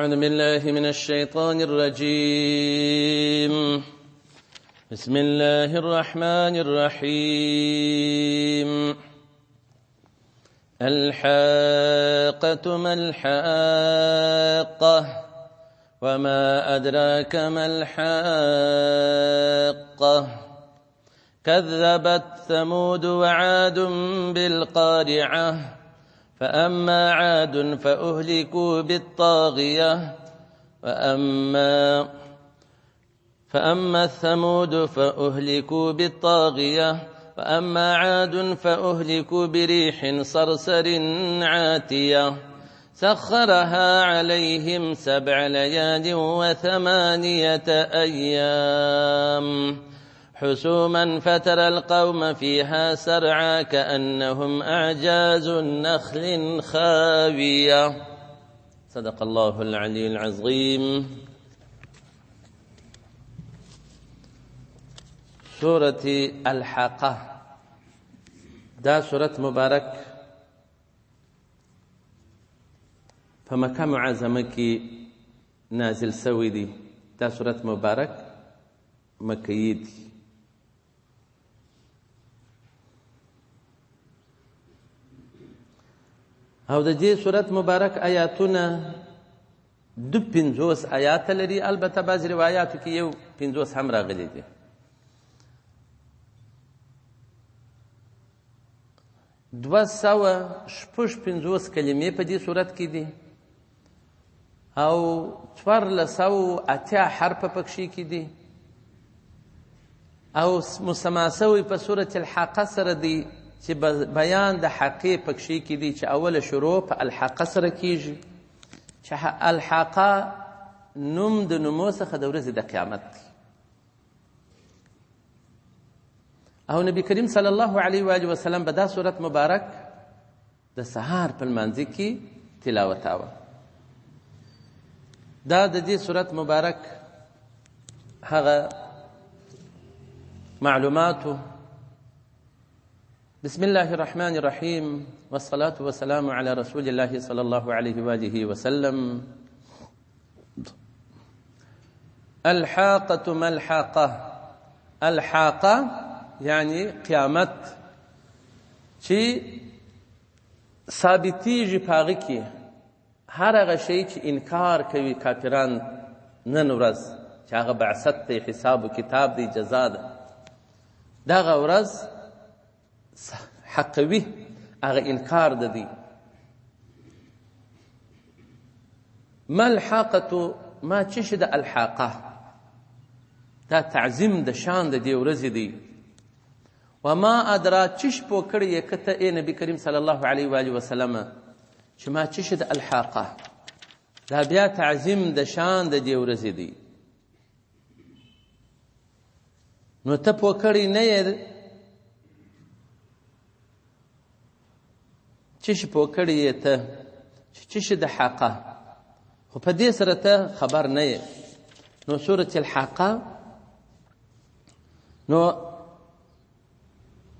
أعوذ بالله من الشيطان الرجيم. بسم الله الرحمن الرحيم. الحاقة ما الحاقة وما أدراك ما الحاقة. كذبت ثمود وعاد بالقارعة، فأما عاد فأهلكوا بالطاغية، فأما الثمود فأهلكوا بالطاغية، وأما عاد فأهلكوا بريح صرصر عاتية، سخرها عليهم 7 ليال و8 أيام حسوما فترى القوم فيها سرعى كأنهم أعجاز نخل خاوية. صدق الله العلي العظيم. سورة الحاقة، دا سورة مبارک په مکه معظمه کې نازل سوی دی. دا سورة مبارک مکیي دی. او د دې سورة مبارک آیاتونه 52 آیات لري. البته بعضې روایاتو کې یو 50 هم راغلي دي. 256 کلمې په دې سورت کې دي او 1480 حرفه پکښې کې دي او مسما سوی په سورة الحاقه سره دی چې بیان د حقې پکښې کې دي، چې اوله شروع په الحاقه سره کیږي، چې الحاقه نوم د نومو څخه د ورځې د قیامت دی. او نبی کریم صلی الله علیه وآله وسلم به دا سورت مبارک د سهار په لمانځه کې تلاوتاوه. دا د دې سورت مبارک هغه معلوماتو. بسم الله الرحمن الرحيم، والصلاة والسلام على رسول الله صلى الله عليه وآله وسلم. الحاقة ما الحاقة؟ الحاقة يعني قیامت چې ثابتېږي په هغه کې هر هغه شی چې انکار کوي کافران نن ورځ، چې هغه بعثت دی، حساب و کتاب دی، جزا ده، دغه ورځ حقوي هغه انکار ده دی. ما الحاقة؟ ما څه شی ده الحاقه؟ دا تعظیم د شان د دې ورځې دی. وما ادرا، څه شی پوه کړی یې که ته ای نبي کریم صلی الله علیه وآله وسلم چې ما څه شی ده الحاقه؟ دا بیا تعظیم د شان د دې ورځې دی. نو ته پوه کړی نه یې، څه شی پوه کړی یې ته چې څه شی ده حاقه، خو په دې سره ته خبر نه یې. نو سورة الحاقه نو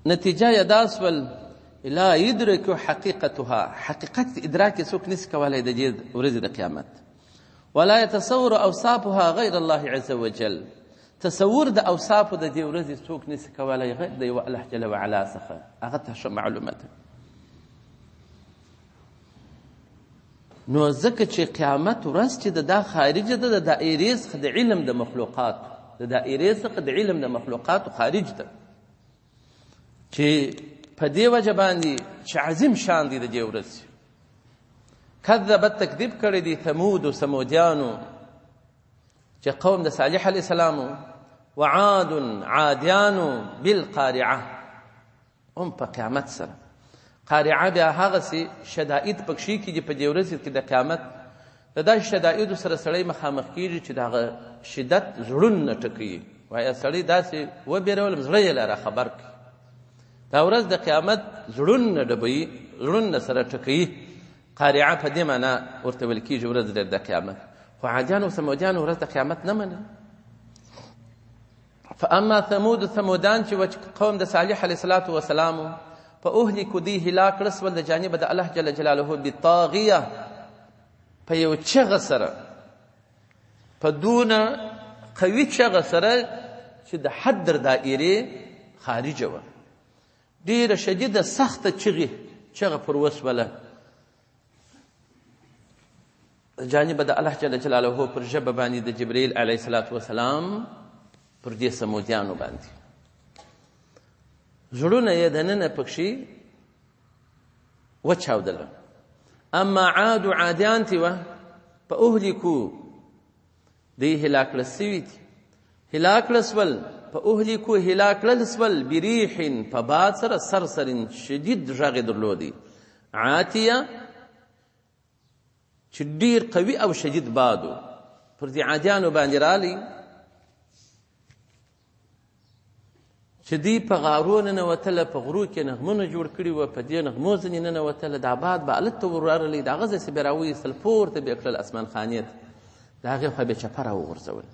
نتیجه یې دا سول، لا يدرك حقیقتها، حقیقت ادراک یې څوک نشي کولی د دې ورځې د قیامت. ولا يتصور اوصافها غیر الله عز وجل، تصور د اوصافو د دې ورځې څوک نشي کولی غیر د یوه الله جل وعلا څخه، هغه ته ښه معلومه ده. نو ځکه چې قیامت ورځ چې د دا خارج ده د دایرې څخه د علم د مخلوقاتو، د دایرې څخه د علم د مخلوقاتو خارج ده، چې په دې وجه باندې چې عظیم شان دی د دې ورځې. کذبت تکذیب کړی دی ثمود او ثمودیانو چې قوم د صالح علیه السلام، وعاد عادیانو بالقارعه، هم په قیامت سره. قارعه بیا هغسې شدائد پکښې کې دي په دې ورځې کې د قیامت، د داسې شدائدو سره سړی مخامخ کېږي چې د هغه شدت زړونه نه ټکوي. وایه سړی داسې وبېرولم زړه یې لا راخبر کړي. دا ورځ د قیامت زړونه نه ډبوي، زړونه سره ټکوي. قارعه په دې معنا ورته ویل کېږي ورځ د قیامت. خو عادیانو او ثمودیانو ورځ د قیامت نه مني. فاما ثمود، ثمودان چې وچ قوم د صالح علیه الصلاة والسلام، فأهلكوا دی هلاک کړه سول د جانبه د الله جل جلاله بالطاغیه، په یو چغه سره. په دونه قوي چغه سره چې د حد در دایرې خارجه وه. ډېره شدیده سخته چغه پر وسوله جانب د الله جل جلاله پر ژبه باندې د جبرئیل علیه الصلاة والسلام پر دې سمودیانو باندې زړونه یې دننه پکښې وچاودله. اما عاد عادیان تی وه په اهلکو دی هلاک کړل سوي دي، هلاک کړل سول په اهلکو هلاک کړل سول بریح په باد سره سرسرین شدید غږ یې درلودی، عاتیه چې ډیر قوي او شدید باد و پر دې عادیانو باندې رالی چې دوی په غارو ننوتله، په غرو کې نغمونه جوړ کړي وه، په دې نغمو ځینې ننوتله، دا باد به هلته ور ورغلی، د هغه ځای څخه به یې راوایستل، پورته به یې کړل اسمان خانې ته، د هغې خوا به یې چپه راوغورځول.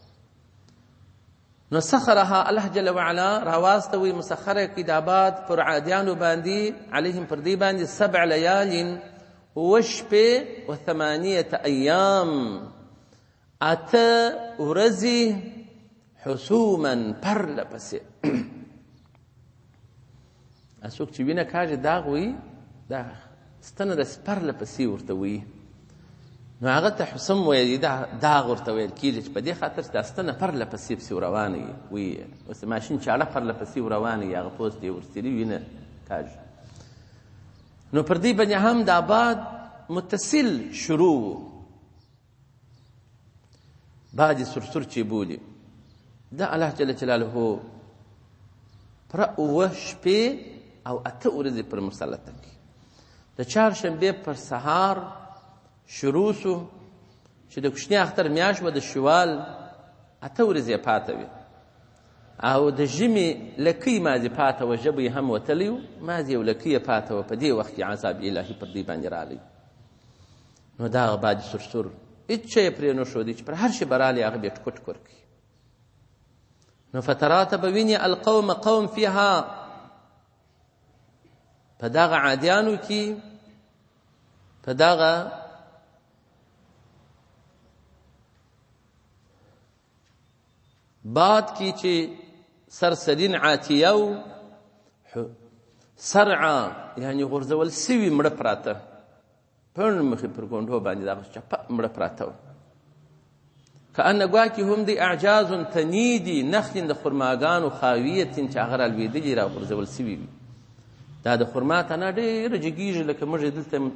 نو سخرها الله جل وعلا راواستوي، مسخره کړي دا باد پر عادیانو باندې، علیهم پر دوی باندې سبع لیال اووه شپې و ثمانیة ایام اته ورځې حسوما پرله پسې. څوک چې وینه کاږي داغ وي، دا ستنه داسې پرله پسې ورته وي، نو هغه ته حسم ویل، دا داغ ورته ویل کېږي چې په دې خاطر چې دا ستنه پرله پسې پسې روانه وي، اوس ماشین چاړه پرله پسې روانه وي، هغه پوست یې ورڅېري وینه کاږي. نو پر دې باندې هم دا باد متصل شروع و، باد سرسر چې بولي دا الله جل جلاله پر اووه شپې او اته ورځې پر مسلطه کړي. د چهارشنبې پر سهار شروع سو چې د کوچني اختر میاشت وه، د شوال اته ورځې یې پاته وې او د ژمي لکۍ مازې پاته وه، ژبه یې هم وتلی و، مازې یو لکۍ یې پاته وه. په دې وخت کې عذاب الهي پر دوی باندې راغی. نو دغه باد سرسر هېڅ شی یې پرې نه ښودی چې پر هر شي به راغلی هغه به یې ټکو ټکور کړي. نو فترا ته به ویني القوم قوم فیها په دغه عادیانو کې، په دغه باد کې چې سرسرین عاتیه و سرعه یعنی غورځول سوي مړه پراته، پڼ مخې پر ګونډو باندې دغه چپه مړه پراته وه، کأن ګواکې هم دی اعجاز تنې دي نخل د خرماګانو خاویتین چې هغه رالوېدلي راغورځول سوي وي. دا د خرما تنه ډېره جګېږي، لکه موږ یې دلته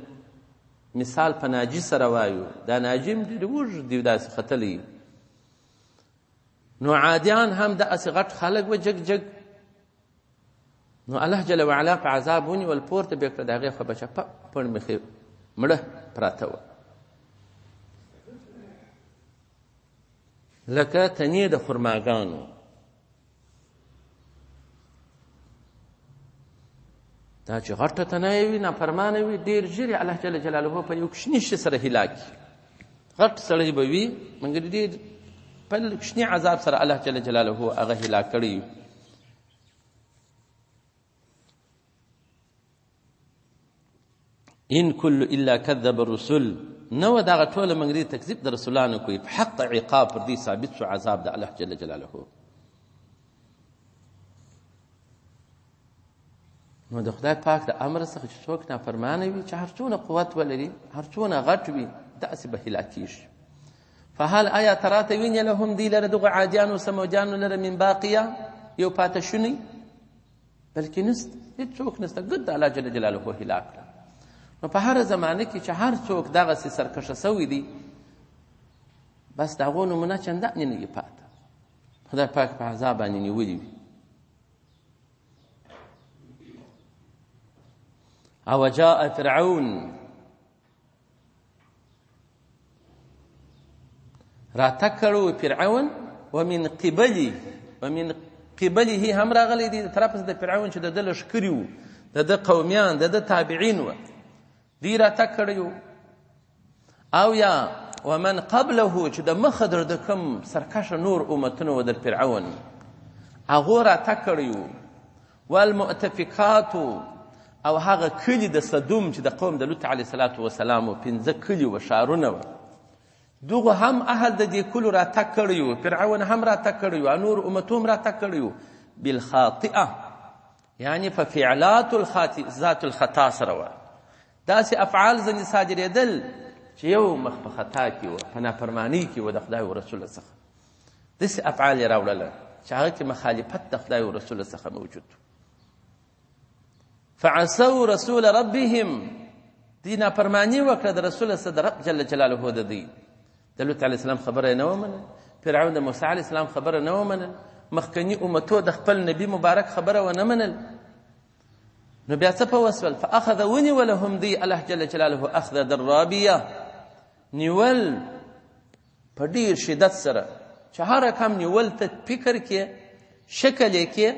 مثال په ناجي سره وایو، دا ناجي هم ډېر اوږد دی داسې ختلی. نو عادیان هم داسې غټ خلک وه جګ جګ. نو الله جل وعلا په عذاب ونیول، پورته به یې کړه، د هغې خوا به چپه پڼ مخې مړه پراته وه لکه تنې د خرماګانو. دا چې غټه تنه یې وي، نافرمانه وي، ډېر ژر یې الله جل جلاله په یو کوچني شي سره هلاک کړي. غټ سړی به وي مګر ډېر په کوچني عذاب سره الله جل جلاله هغه هلاک کړی وي. ان كل الا كذب الرسل، نو دغه ټوله منګري تکذیب د رسولانو کوي، په حق عقاب پر دې ثابت شو عذاب د الله جل جلاله. نو د خدای پاک د امر څخه چې څوک نافرمانه وي، چې هر څونه قوت ولري، هر څونه غټ وي، داسې به هلاکېږي. فهل آیا ترا ته وینې لهم دوی لره دغو عادیانو سمودیانو لره من باقیه یو پاته شونی؟ بلکې نشته، هېڅوک نشته، ګرد الله جل جلاله هلاک کړه. نو په هره زمانه کې چې هر څوک دغسې سرکښه سوی دی، بس د هغو نمونه چندانې نه وي پاته، خدای پاک په عذاب باندې نیولي وي. او جاء فرعون راتګ کړو فرعون، ومن قبله، ومن قبله هم راغلی دی د طرف د فرعون چې د ده لښکري وو، د ده قومیان، د ده تابعین وه، دوی راتګ کړی وو. او یا ومن قبله چې د مخه در د کوم سرکشه نور امتونه وه در فرعون، هغو راتګ کړی وو. والمؤتفکات او هغه کلي د صدوم چې د قوم د لوط علیه الصلاة والسلام و، پنځه کلي وه، ښارونه وه، دغه هم اهل د دې کلو راتګ کړی وو، فرعون هم راتګ کړی وو، نور امتو هم راتګ کړی وو. بالخاطئه یعنی په فعلات الخاطئ ذات الخطا سره وه. داسې افعال ځنې صادرېدل چې یو مخ په خطا کې وه، په نافرمانۍ کې وه د خدای او رسول څخه. داسې افعال یې راوړله چې هغه کې مخالفت د خدای او رسول څخه موجود. فعصوا رسول ربهم، دوی نافرماني وکړه د رسول څخه د رب جل جلاله د دوی. د لوط علیه السلام خبره یې نه ومنله، فرعون د موسی علیه السلام خبره نه ومنل، مخکني امتو د خپل نبي مبارک خبره ونه منل. نو بیا څه په وسول؟ فاخذ ونیولهم دوی الله جل جلاله اخذ درابیه، نیول په ډیر شدت سره، چې هر رقم نیول ته فکر کې شکل یې کې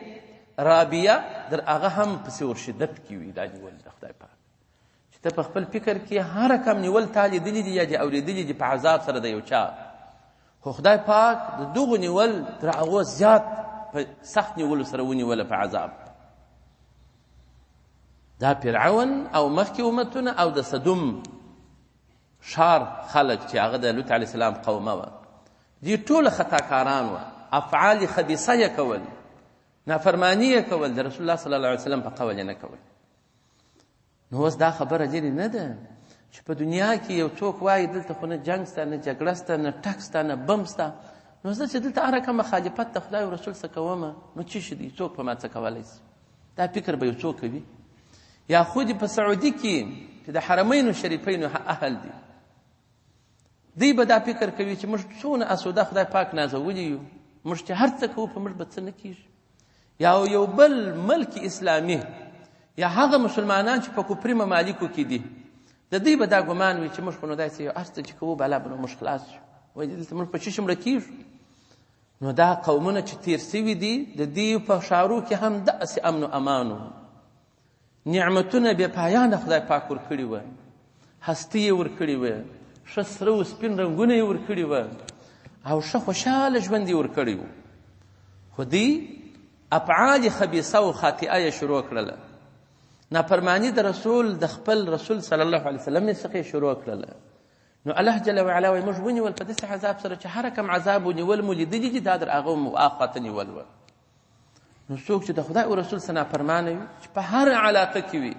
رابیه در هغه هم پسې ور شدت کې وي. دا نیول د خدای پاک چې ته په خپل فکر کې هر رقم نیول تا لیدلي دي یا دې اورېدلي دي په عذاب سره د یو چا، خو خدای پاک د دغو نیول تر هغو زیات په سخت نیولو سره ونیوله په عذاب. دا فرعون او مخکې امتونه او د صدوم ښار خلک چې هغه د لوط علیه السلام قومه وه، دوی ټول خطاکاران وه، افعال خبیثه یې کول، نافرماني یې کول، د رسول الله صلی الله علیه وسلم په قول یې نه کول. نو اوس دا خبره لرې نه ده چې په دنیا کې یو څوک وایي دلته خو نه جنګ سته، نه جګړه سته، نه ټک سته، نه بم سته، نو زه چې دلته هر رقم مخالفت د خدای او رسول څخه کوم نو څه شي دی، څوک په ما څه کولی شي؟ دا فکر به یو څوک کوي. یا خو دې په سعودي کې چې د حرمینو شریفینو اهل دي، دوی به دا فکر کوي چې موږ څونه اسوده خدای پاک نازولي یو، موږ چې هر څه کوو په موږ به څه نه کېږي. یا یو بل ملک اسلامي یا هغه مسلمانان چې په کفري ممالکو کې دي، د دوی به دا ګمان وي چې موږ خو نو داسې یو هر څه چې کوو بالا به نو موږ خلاص شو، وایي دلته موږ په څه شي مړه کېږو. نو دا قومونه چې تیر سوي دي د دوی په ښارو کې هم داسې امن و امان و، نعمتونه بې پایانه خدای پاک ورکړي وه، هستي یې ورکړي وه، ښه سره و سپین رنګونه یې ورکړي وه او ښه خوشحاله ژوند یې ورکړی و. خو دوی افعال خبیثه او خاطئه یې شروع کړله، نافرماني د رسول د خپل رسول صلی الله علیه وسلم څخه یې شروع کړله. نو الله جل وعلا وایي موږ ونیول په داسې عذاب سره چې هر کم عذاب ونیول مو لیدلي دي، دا در هغه مو اخوا ته نیول وه. نو څوک چې د خدای او رسول څخه نافرمانه وي، چې په هر علاقه کې وي،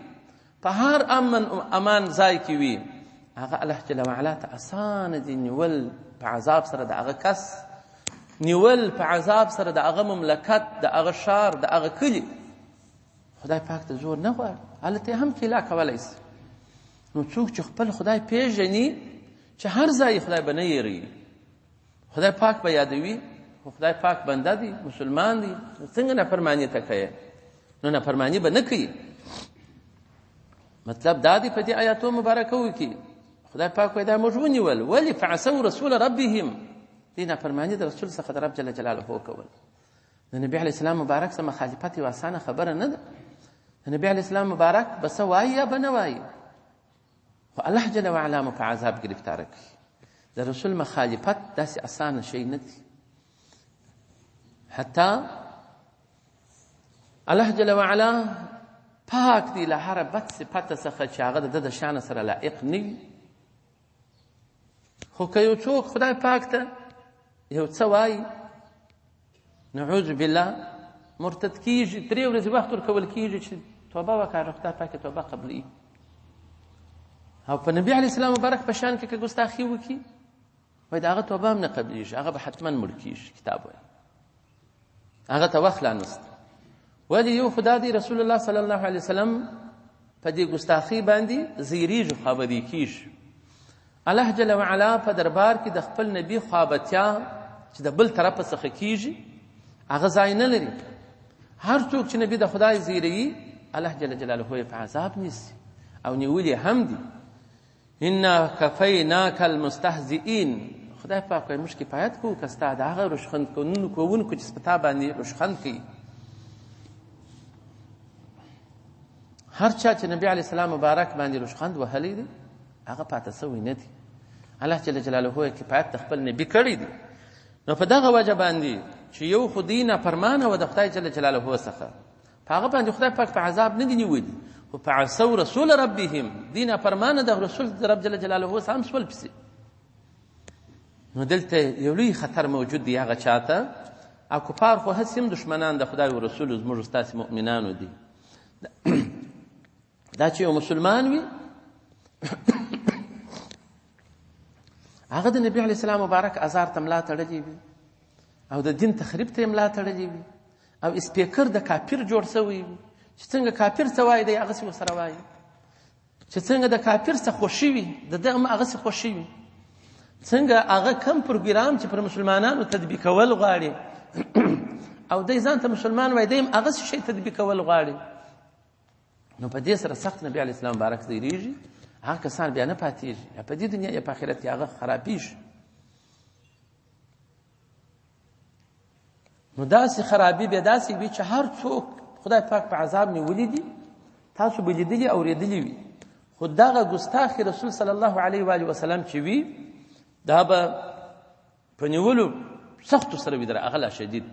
په هر امن او امان ځای کې وي، هغه الله جل وعلا ته اسانه دي نیول په عذاب سره د هغه کس، نیول په عذاب سره د هغه مملکت، د هغه ښار، د هغه کلي. خدای پاک ته زور نه غواړي، هلته هم کلا کولی سي. نو څوک چې خپل خدای پیژني، چې هر ځای خدای به نه یېروي، خدای پاک به یادوي، خو خدای پاک بنده دی، مسلمان دی، نو څنګه نافرماني ته کوي؟ نو نافرماني به نه کوي. مطلب دا دی په دې آیاتو مبارکو کې خدای پاک وایي دا موږ ونیول، ولې؟ فعصوا رسول ربهم، دې نافرماني د رسول څخه د رب جل جلاله کول. د نبي علیه السلام مبارک سره مخالفت یوه اسانه خبره نه ده. د نبي علیه السلام مبارک به څه وایي یا به نه وایي، خو الله جل وعلا مو په عذاب ګرفتاره کوي. د رسول مخالفت داسې اسانه شی نه دی. حتی الله جل وعلا پاک دی له هره بد صفته څخه چې هغه د ده د شانه سره لایق نه وي. خو که یو څوک خدای پاک ته یو څه وایي، نعوذ بالله، مرتد کیږي، درې ورځې وخت ورکول کیږي چې توبه وکړه، خدای پاک یې توبه قبلوي. او په نبي علیه السلام مبارک په شان کې که ګستاخي وکړي، وایي د هغه توبه هم نه قبلیږي، هغه به حتما مړ کیږي. کتاب وایي هغه ته وخت لا نشته. ولې؟ یو خدا دی رسول الله صلی الله علیه وسلم په دې ګستاخي باندې زیریږي، خوابدی کیږي. الله جل وعلا په دربار کې د خپل نبی خوابتیا چې د بل طرف څخه کیږي هغه ځای نه لري. هر څوک چې نبی د خدای زیروي، الله جل جلاله یې په عذاب نیسي او نیولي هم دي. انا کفیناک المستهزئین، خدای پاک وایي موږ کفایت کوو که ستا د هغه رشخند کوونکو چې په تا باندې رشخند کوي. هر چا چې نبی علیه السلام مبارک باندې رشخند وهلی دی، هغه پاته سوی نه دی. الله جل جلاله یې کفایت د خپل نبی کړی دی. نو په دغه وجه باندې چې یو خو دی نافرمانه وه د خدای جل جلاله څخه، په هغه باندې خدای پاک په عذاب نه دی نیولي، خو په عصوا رسول ربهم، دی نافرمانه د رسول د رب جل جلاله څخه هم سول پسې. نو دلته یو لوی خطر موجود دی هغه چاته. او کفار خو هسې هم دښمنان د خدای او رسول زموږ ستاسې مؤمنانو دي. دا چې یو مسلمان وي هغه د نبي علیه السلام مبارک ازار ته ملا تړلې وي او د دین تخریب ته یې ملا تړلې وي او اسپیکر د کافر جوړ سوی وي چې څنګه کافر څه وایي دی هغسې ورسره وایي، چې څنګه د کافر څه خوښي وي د ده هم هغسې خوښي وي، څنګه هغه کم پروګرام چې پر مسلمانانو تطبیقول غواړي او دی ځان ته مسلمان وایي دی هم هغسې شی تطبیقول غواړي. نو په دې سره سخت نبي علیه السلام مبارک ځیرېږي، هغه کسان بیا نه پاتېږي، یا په دې دنیا یا په آخرت کې هغه خرابېږي. نو داسې خرابي بیا داسې وي چې هر څوک خدای پاک په عذاب نیولي دي، تاسو به لیدلي اورېدلي وي، خو دغه ګستاخي رسول صلی الله علیه وآله وسلم چې وي دا به په نیولو سختو سره وي، در هغه لا شدید.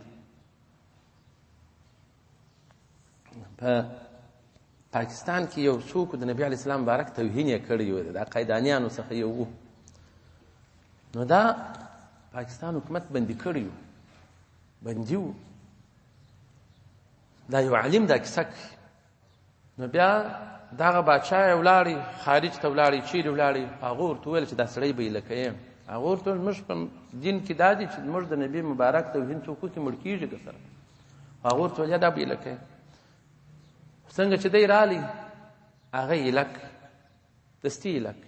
په پاکستان کې یو څوک د نبي علیه السلام مبارک توهین یې کړی و، د قیدانیانو څخه یو و. نو دا پاکستان حکومت بندي کړی و، بندي و. دا یو عالم دا کیسه کوي. نو بیا دغه باچا یې ولاړی خارج ته ولاړی، چیرې ولاړی، هغه ورته وویل چې دا سړی به یې لکه یم. هغه ورته وویل موږ په دین کې دا دي چې موږ د نبي مبارک توهین څوک وکړي مړ کېږي که سره. هغه ورته وویل دا به یې لکه یم. څنګه چې دی رالی هغه یې لک دستي یې لک.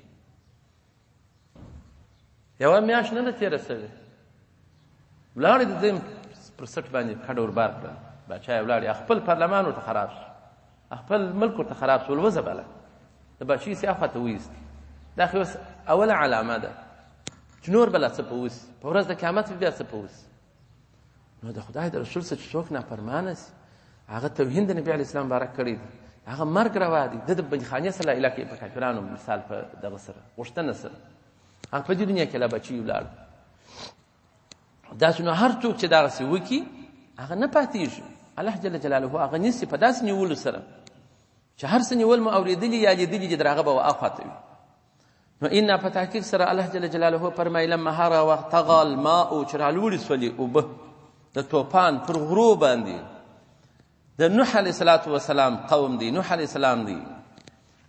یوه میاشت نه ده تېره سوې، ولاړې د دویم پر سټ باندې کډه ور بار کړه. باچا یې ولاړې، خپل پارلمان ورته خراب شو، خپل ملک ورته خراب شو، وزبله د باچا سي اخوا ته وایستي. دا خو اوس اوله علامه ده چې نور به لا څه په وسي، په ورځ د قیامت به بیا څه په وسي. نو د خدای د رسول څخه چې څوک نافرمانه سي هغه توهین د نبي علیه السلام مبارک کړی دی، هغه مرګ روا دی. ده د بندیخانې سره لا علاقې په کافرانو مثال په دغه سره غوښتنه سره هغه په دې دنیا کې لا بچي ولاړ. داسې نو هر څوک چې دغسې وکړي هغه نه پاتېږي. الله جل جلاله هغه نیسي په داسې نیولو سره چې هر څه نیول مو اورېدلي یا لیدلي دي، در هغه به واخواته وي. نو انا په تحقیق سره الله جل جلاله فرمایي لما هغه وخت طغى الماء چې رالوړې سولې اوبه د توپان پر غرو باندې د نوح علیه الصلاة والسلام قوم دی، نوح علیه السلام دی،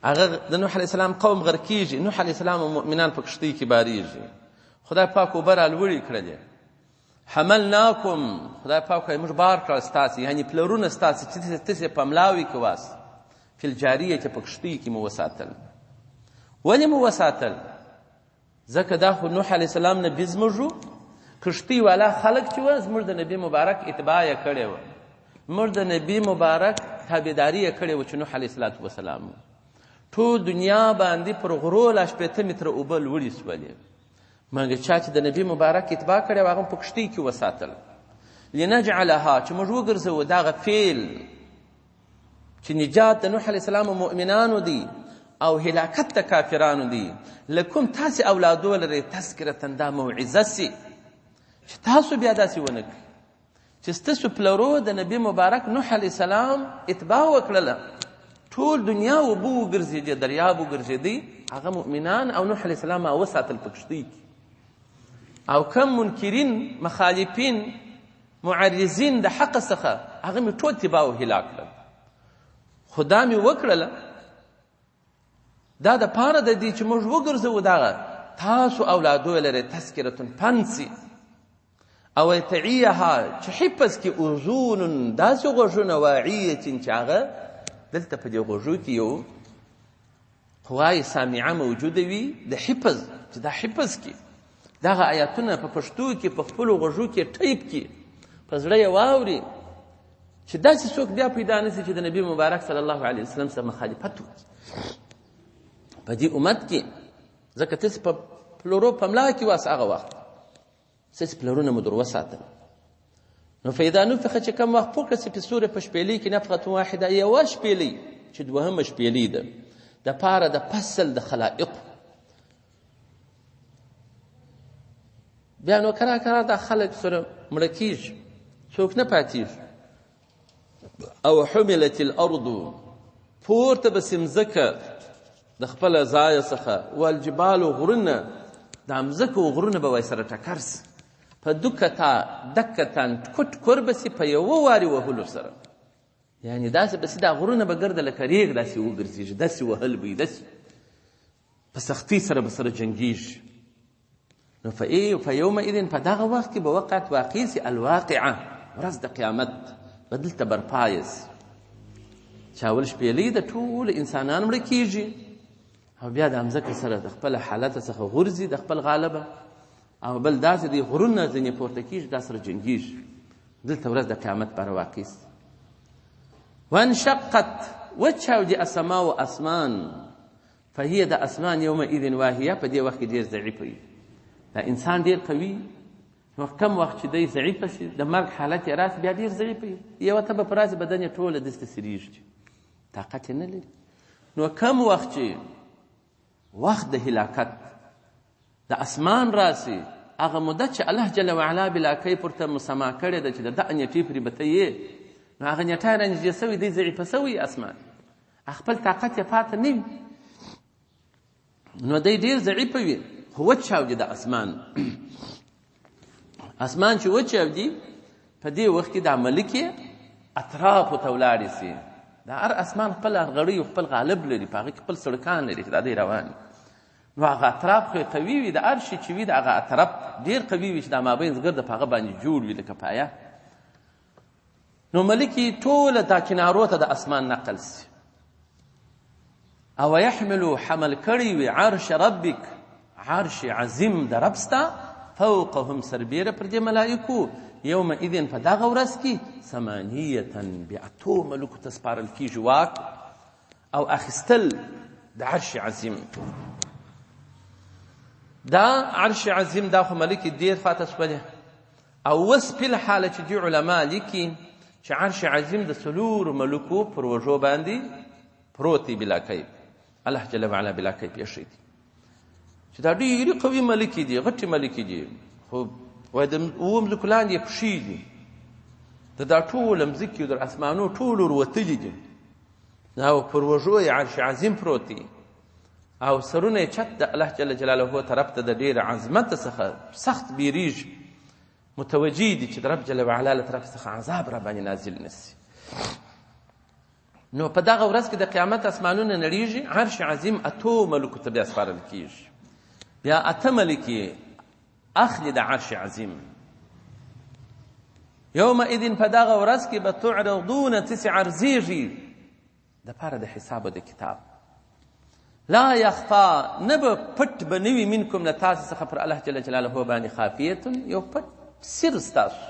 هغه د نوح علیه السلام قوم غرقېږي، نوح علیه السلام او مؤمنان په کښتۍ کې بارېږي. خدای پاک اوبه رالوړې کړلې. حملناکم، خدای پاک وایي موږ بار کړل ستاسې، یعنې پلرونه ستاسې چې تاسې په ملاوي کې واست، فی الجاریه چې په کښتۍ کې مو وساتل. ولې مو وساتل؟ ځکه دا خو نوح علیه السلام نبي زموږ و، کښتۍ والا خلک چې وه زموږ د نبي مبارک اتباع یې کړې وه، موږ د نبي مبارک تابعداري یې کړې وه چې نوح علیه الصلاة وسلام و. ټول دنیا باندې پر غرو لا 60 متره اوبه لوړې سولې، مګر چا چې د نبي مبارک اتباع کړې وه هغه په کښتۍ کې وساتل. لنجعلها چې موږ وګرځوو دغه فعل چې نجات د نوح علیه السلام مؤمنانو دی او هلاکت د کافرانو دی، لکم تاسې اولادو لرئ تذکرة، دا موعظه سي چې تاسو بیا داسې ونه کړئ چې ستاسو پلرو د نبي مبارک نوح علیه السلام اتباع وکړله، ټول دنیا اوبه وګرځېدې، دریاب وګرځېدی، هغه مؤمنان او نوح علیه السلام وساتل په کښتۍ کې. او کم منکرین، مخالفین، معرضین د حق څخه هغه مې ټول تباه او هلاک کړل. خو دا مې وکړله دا د پاره د دې چې موږ وګرځوو دغه تاسو اولادو لرئ تذکرة پند سي او تعیها چې حفظ کې اذون داسې غوږونه واعیه چې هغه دلته په دې غوږو کې یو قوای سامعه موجوده وي د حفظ، چې دا حفظ کې دغه آیاتونه په پښتو کې په خپلو غوږو کې ټیپ کې په زړه یې واوري چې داسې څوک بیا پیدا نه سي چې د نبي مبارک صلی الله علیه وسلم سره مخالفت وکړي په دې امت کې. ځکه تاسې په پلورو په ملا کې واست هغه وخت ستاسې پلرونه مو در وساتل. نو فاذا نفخ چې کوم وخت پوکړه سي په سورې په شپېلۍ کې نفخة واحده، یوه شپېلۍ چې دوهمه شپېلۍ ده دپاره د فصل د خلایقو، بیا نو کرار کرار دا خلک سره مړه کېږي، څوک نه پاتېږي. او حملت الارض، پورته به سي مځکه د خپله ځایه څخه، والجبال غرونه دا مځکه او غرونه به وای سره ټکر سي، په دکتا دکتان ټکر ټکر به سي په یوه وارې وهلو سره. یعنې داسې به سي دا غرونه به ګرده لکه ریګ داسې وګرځېږي، داسې وهل به وي، داسې په سختۍ سره به سره جنګېږي. نو فیومئذ په دغه وخت کې به وقعت واقع سي الواقعه، ورځ د قیامت به دلته برپایه سي چې اول شپېلۍ د ټولو انسانان مړه کېږي او بیا د مځکه سره د خپل حالت څخه غورځي د خپل غالبه، او بل داسې دی غرونه ځینې پورته کېږي، دا سره جنګېږي. دلته ورځ د قیامت پر واقع سي. وانشقت وچاودي السماء اسمان، فهي د اسمان یومئذ واهیه، په دې وخت کې ډېر ضعیف وي. دا انسان ډېر قوي، نو کم وخت چې دی ضعیف شي د مرګ حالت یې راسي بیا ډېر ضعیف وي، یوه تبه پر راسي بدن یې ټوله داسې څیرېږي، طاقت یې نه لري. نو کم وخت چې وخت د هلاکت د اسمان راسي، هغه موده چې الله جل وعلا بلا کیف ورته مسما کړې ده چې د دغه نېټې پورې به ته یې، نو هغه نېټه یې رانږدې سوې دی، ضعیفه سوی اسمان، خپل طاقت یې پاته نه وي، نو دی ډېر ضعیفه وي. خو وچاودي د اسمان، اسمان چې وچاودي په دې وخت کې دا ملکې اطرافو ته ولاړې سي. دا هر اسمان خپل غړی او خپل غالب لري، په هغه کې خپل سړکان لري چې دا دی روان. نو هغه اطراف خو یې قوي وي، د هر شي چې وي د هغه اطراف ډېر قوي وي چې دا مابین ګرده په هغه باندې جوړ وي لکه پایه. نو ملکې ټوله دا کنارو ته د اسمان نقل سي. او یحملو حمل کړی وي عرش ربک، عرش عظیم د رب ستا، فوقهم سربېره پر دې ملائکو، یومئذ په دغه ورځ کې ثمانیة بیا اتو ملکو ته سپارل کېږي واک او اخیستل د عرش عظیم. دا عرش عظیم دا خو ملکې ډېر فاته سولې. او اوس په الحاله چې دي علما لیکي چې عرش عظیم د څلورو ملکو پر وږو باندې پروت دی بلا کیف، الله جل وعلا بلا کیف ایښی دی چې دا ډېرې قوي ملکې دي، غټې ملکې دي، خو وایي د اوو مځکو لاندې یې پښې دي، د دا ټوله مځکې د اسمانو ټول وروتلي دي، او پر وږو یې عرش عظیم پروت دی، او سرونه یې چت د الله جل جلاله طرف ته د ډېر عظمت څخه سخت بیریږي، متوجه دي چې د رب جل وعلا له طرف څخه عذاب را باندې نازل نه سي. نو په دغه ورځ کې د قیامت اسمانونه نړیږي، عرش عظیم اتو ملکو ته بیا سپارل کیږي. بیا اته ملکې اخلي د عرش عظیم. یومئذ په دغه ورځ کې به تعرضون تسې عرضېږي دپاره د حساب او د کتاب. لا یخفا نه به پټ به نه وي منکم له تاسو څخه پر الله جل جلاله باندې خافیة، یو پټ سر ستاسو،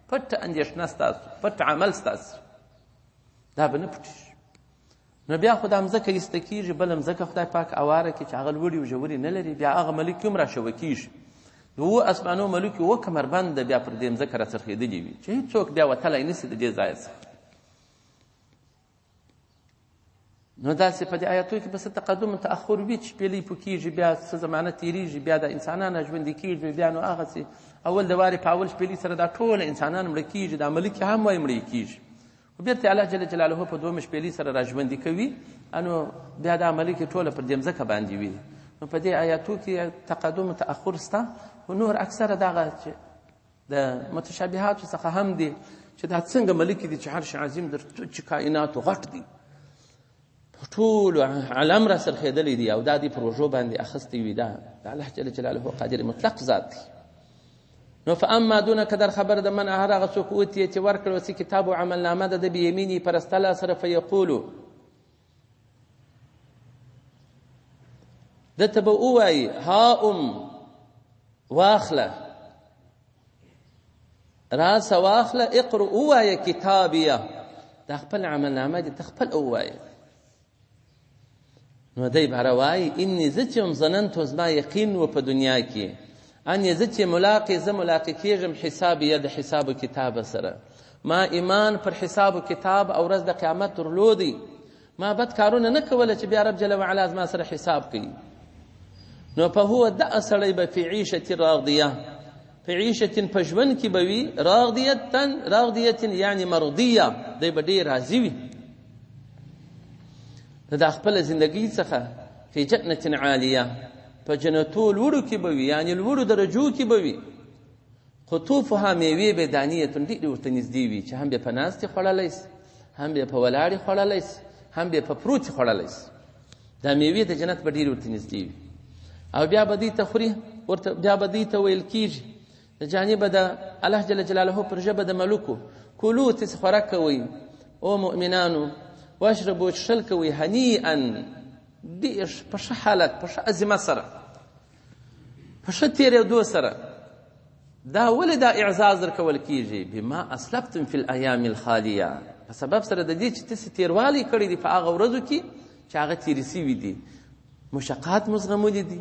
پټ اندېښنه ستاسو، پټ عمل ستاسو، دا به نه پټېږي. نو بیا خو دا مځکه ایسته کېږي، بله مځکه خدای پاک اواره کړي چې هغه لوړې او ژورې نه لري، بیا هغه ملک هم راشوه کېږي. د اوو اسمانو ملک اووه کمربنده بیا پر دې مځکه راڅرخېدلي وي چې هېڅوک بیا وتلی نه سي د دې ځایه څخه. نو داسې په دې آیاتو کې به څه تقدم او تأخر وي چې شپېلۍ پو کېږي، بیا څه زمانه تېرېږي، بیا د انسانان ژوندي کېږي، بیا نو هغسې اول د وارې په اول شپېلۍ سره دا ټوله انسانان مړه کېږي، دا ملکې هم وایي مړه کېږي، خو بېرته الله جل جلاله په دویمه شپېلۍ سره را ژوندي کوي، نو بیا دا ملکې ټوله پر دې مځکه باندې وي. نو په دې آیاتو کې تقدم او تأخر سته، خو نور اکثره دغه چې د متشابهاتو څخه هم دي چې دا څنګه ملکې دي چې عرش عظیم در چې کائناتو غټ دی، په ټولو عالم را څرخېدلی دی، او دا دی پر وږو باندې اخیستی وي، دا د الله جل جلاله قادر مطلق ذات دی. نو فاما دون که در خبر د من هر هغه څوک اوتیه چې ورکړل سي کتاب او عملنامه د ده بیمیني پر سته سره، فیقولو ده ته به ووایي ها ام واخله، راسه واخله، اقرأ ووایه کتابیه، دا خپل عملنامه دې ته خپل ووایه. نو دی به وایي اني زه چې یم ظننت زما یقین و په دنیا کې اني زه چې ملاقي زه ملاقي کېږم حسابیه د حساب و کتاب سره، ما ایمان پر حساب و کتاب او ورځ د قیامت درلودی، ما بد کارونه نه کوله چې بیا رب جل وعلا زما سره حساب کوي. نو په هو دغه سړی به فی عیشة راضیه، په عیشة په ژوند کې به وي، راضیة، راضیة یعنی مرضیه، دی به ډېر راضي وي د دا خپله زندګۍ څخه، فی جنة عالیه، په جنتو لوړو کې به وي، یعنې لوړو درجو کې به وي. قطوفها میوې به دانیتون ډېرې ورته نږدې وي، چې هم به په ناستې خوړلی سي، هم به په ولاړې خوړلی سي، هم به په پروتې خوړلی سي. دا میوې د جنت به ډېرې ورته نږدې وي. او بیا به دوی ته خوري ورته، بیا به دوی ته ویل کېږي د جانبه د الله جل جلاله پر ژبه د ملوکو، کلو تاسې خوراک کوئ او مؤمنانو، واشربو څښل کوئ، هنیئا ډېر په ښه حالت، په ښه عزیمه سره، په ښه تېرېدو سره. دا ولې دا اعزاز درکول کېږي؟ بما اسلفتم فی الایام الخالیه، په سبب سره د دې چې تاسې تېروالی کړی دی په هغه ورځو کې چې هغه تېرې سوي دي. مشقات مو زغملي دي،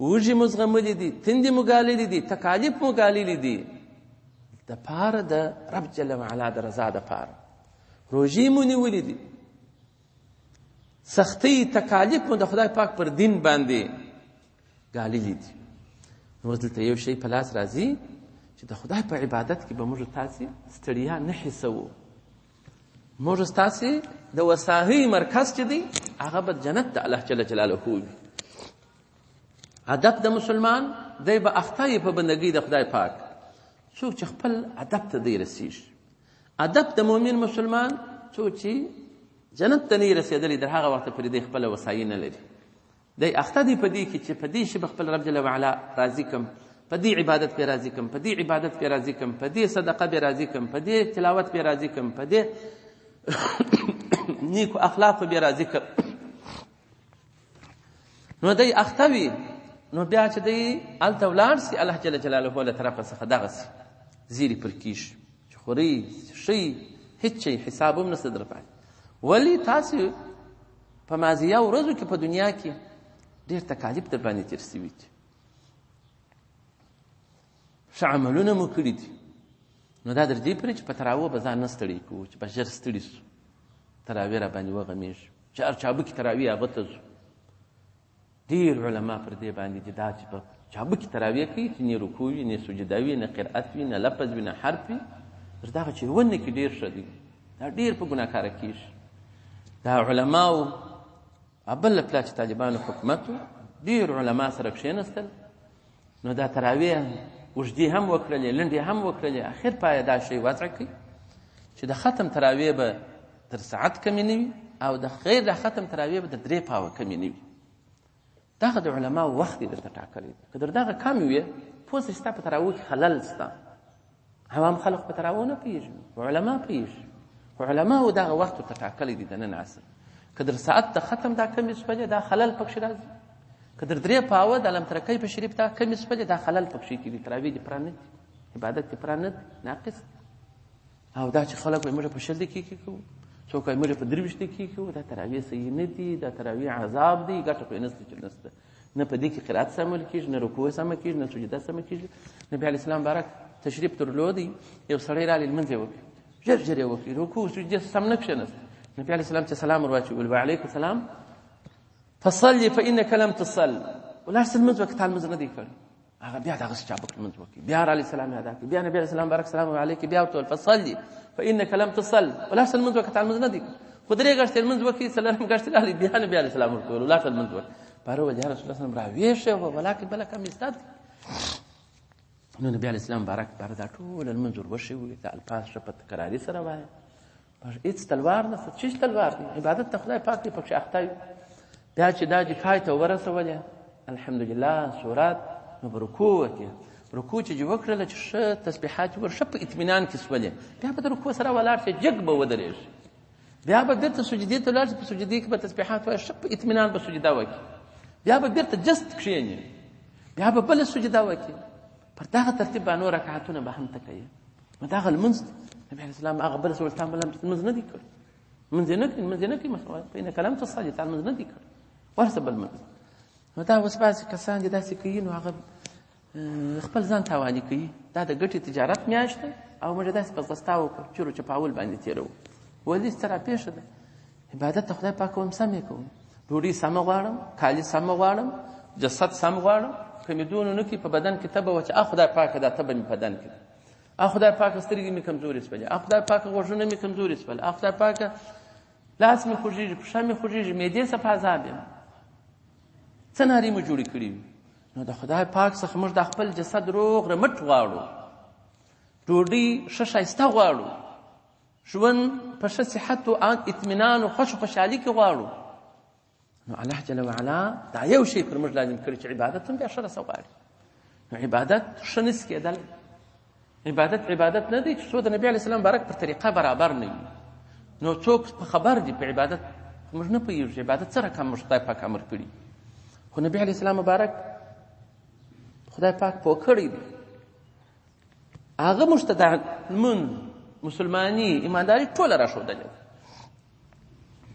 وږي مو زغملي دي، تندې مو ګاللي دي، تکالیف مو ګاللي دي، د پاره د رب جل وعلا د رضا د پاره روژې مو نیولي دي، سختۍ تکالیف مو د خدای پاک پر دین باندې ګاللي دي. نو اوس دلته یو شی په لاس راځي چې د خدای په عبادت کې به موږ تاسې ستړیا نه حسوو. موږ ستاسې د وساهۍ مرکز چې دی هغه به جنت د الله جل جلاله وي. ادب د مسلمان دی به اخته یې په بندګۍ د خدای پاک، څوک چې خپل ادب ته دی رسیږي. ادب د مؤمن مسلمان څوک چې جنت ته نه رسېدلی در هغه وخته پورې دی خپله وسایي نه لري. دی اخته دی په دې کې چې په دې شي به خپل رب جل وعلا راضي کم، په دې عبادت پې راضي کم، په دې عبادت پې راضي کم، په دې صدقه پې راضي کم، په دې تلاوت پې راضي کم، په دې نیکو اخلاقو پې راضي کم. نو دی اخته وي، نو بیا چې دی هلته ولاړ سي الله جل جلاله له طرفه څخه دغسې زیري پر کېږي چې خورئ څښئ هېڅ شی حساب هم نشته در باندې. ولې تاسې په ماضیه ورځو کې په دنیا کې ډېر تکالیف در باندې تېر سوي دي، ښه عملونه مو کړي دي. نو دا در دې پورې چې په تراوه به ځان نه ستړی کوو، چې به ژر ستړي سو، تراوې را باندې وغمېږي، چې هر چابکې تراوې هغه ته ځو. ډېر علما پر دې باندې دي دا چې په چابکې تراوې کوي چې نه رکوع وي، نه سجده وي، نه قرأت وي، نه لفظ وي، نه حرف وي، تر دغه چې ونه کې ډېر ښه دی. دا ډېر په ګناهکاره کېږي. دا علماو بل پلا چې طالبانو حکومت و، ډېر علما سره کښېنستل، نو دا تراویح اوږدې هم وکړلې، لنډې هم وکړلې، اخر پایه دا شی وضع کړي چې د ختم تراویح به تر ساعت کمې نه وي او د غیر د ختم تراویح به تر 3 پاوه کمې نه وي. دغه د علماو وخت یې درته ټاکلی دی، که در دغه کم وي پوه سه چې ستا په تراوو کې خلل سته. عوام خلق په تراوو نه پوهېږي، علما پوهېږي، خو علماو دغه وخت ورته ټاکلی دی د نن عصر. که در ساعت د ختم دا کمې سولې دا خلل پکښې راځي، که در 3 پاوه د علم ترکۍ په شریف دا کمې سولې دا خلل پکښې کېږي، تراویح دې پوره نه دي، عبادت دې پوره نه دی، ناقص دی. او دا چې خلک وایي موږ په 20 دقیقې کوو، څوک وایي موږ په 23 دقیقې کوو، دا تراویح صحیح نه دي، دا تراویح عذاب دی، ګټه خو یې نشته چې نشته. نه په دې کې قرائت سمول کېږي، نه رکوع سمه کېږي، نه سجده سمه کېږي. نبي علیه السلام بارک تشریف درلودی، یو سړی راغی لمونځ یې وکړ، ژر ژر یې وکړ، رکوع سجدې سم نه کښېناست. نبي علیه السلام چې سلام ور واچوي، ویل وعلیکم السلام، فصلي فإنك لم تصل، ولاړ سه لمونځ وکړه، تا لمونځ نه دی کړی. هغه بیا دغسې چابک لمونځ وکړي، بیا را علیه السلام یې ادا کړي، بیا نبي علیه السلام بارک سلام علیک، بیا ورته وویل فصلي فإنك لم تصل، ولاړ سه لمونځ وکړه، تا لمونځ نه دی کړی. خو 3 ګشتې لمونځ وکړي، څلورم ګشتې راغلی، بیا نبي علیه السلام ورته وویل ولاړ سه لمونځ وکړه. پاره وویل یا رسول الله صلی الله علیه وسلم راویښ یې ولاکه بله کم یې ستا دی. نو نبي علیه السلام بارک پاره دا ټول لمونځ ور وښیو، دا الفاظ ښه په تکراري سره وایه، هېڅ تلوار نشته، چیش تلوار دی، عبادت ته خدای پاک دی پکښې اخته یو. بیا چې دا چې پای ته ورسولې الحمدلله سورت، نو به رکوع وکړې، رکوع چې وکړله چې ښه تسبیحات یې ور ښه په اطمینان کې سولې، بیا به د رکوع سره ولاړ شې، جګ به ودرېږي، بیا به بېرته سجدې ته لاړ شې، په سجدې کې به تسبیحات وایې، ښه په اطمینان به سجده وکړې، بیا به بېرته جست کښېنې، بیا به بله سجده وکړې، پر دغه ترتیب به نور رکعتونه به هم ته کوې. نو دغه لمونځ نبي علیه السلام هغه بل څه تا لمونځ نه دی کړی، لمونځ یې نه کړی، لمونځ یې نه کړی، په انک لم تصلي، تا لمونځ نه دی کړی، ورسه بل لمونځ. نو دا اوس بعضې کسان دي داسې کوي، نو هغه خپل ځان تاواني کوي. دا د ګټې تجارت میاشت ده او موږ داسې په ځغستا وکړو، چیرو چپاول باندې تېروو. ولې څه راپېښه ده؟ عبادت ته خدای پاک کوم، سم یې کوم، ډوډۍ سمه غواړم، کالي سمه غواړم، جسد سم غواړم، که مې دونه نه کړي په بدن کې تبه وه چې آ خدای پاکه دا تبه مې بدن کې ده، آ خدای پاکه سترګې مې کمزورې سولې، آ خدای پاکه غوږونه مې کمزورې سول، آ خدای پاکه لاس مې خوږېږي، پښه مې خوږېږي، معدې څخه په عذاب یم، څه نارې مو جوړې کړې وي. نو د خدای پاک څخه موږ د خپل جسد روغ رمټ غواړو، ډوډۍ ښه ښایسته غواړو، ژوند په ښه صحت او اطمینان او خوش خوشحالي کې غواړو. نو الله جل وعلا دا یو شی پر موږ لازم کړی چې عبادت هم بیا ښه رسه غواړي. نو عبادت ښه نشي کېدلی. عبادت عبادت نه دی چې څو د نبي علیه السلام مبارک پر طریقه برابر نه وي. نو څوک په خبر دي په عبادت موږ نه پوهېږو چې عبادت څه رقم موږ خدای پاک امر کړي، خو نبي علیه السلام مبارک خدای پاک پوه کړی دی. هغه موږ ته د لمونځ، مسلماني، ایمانداري ټوله راښودلې ده.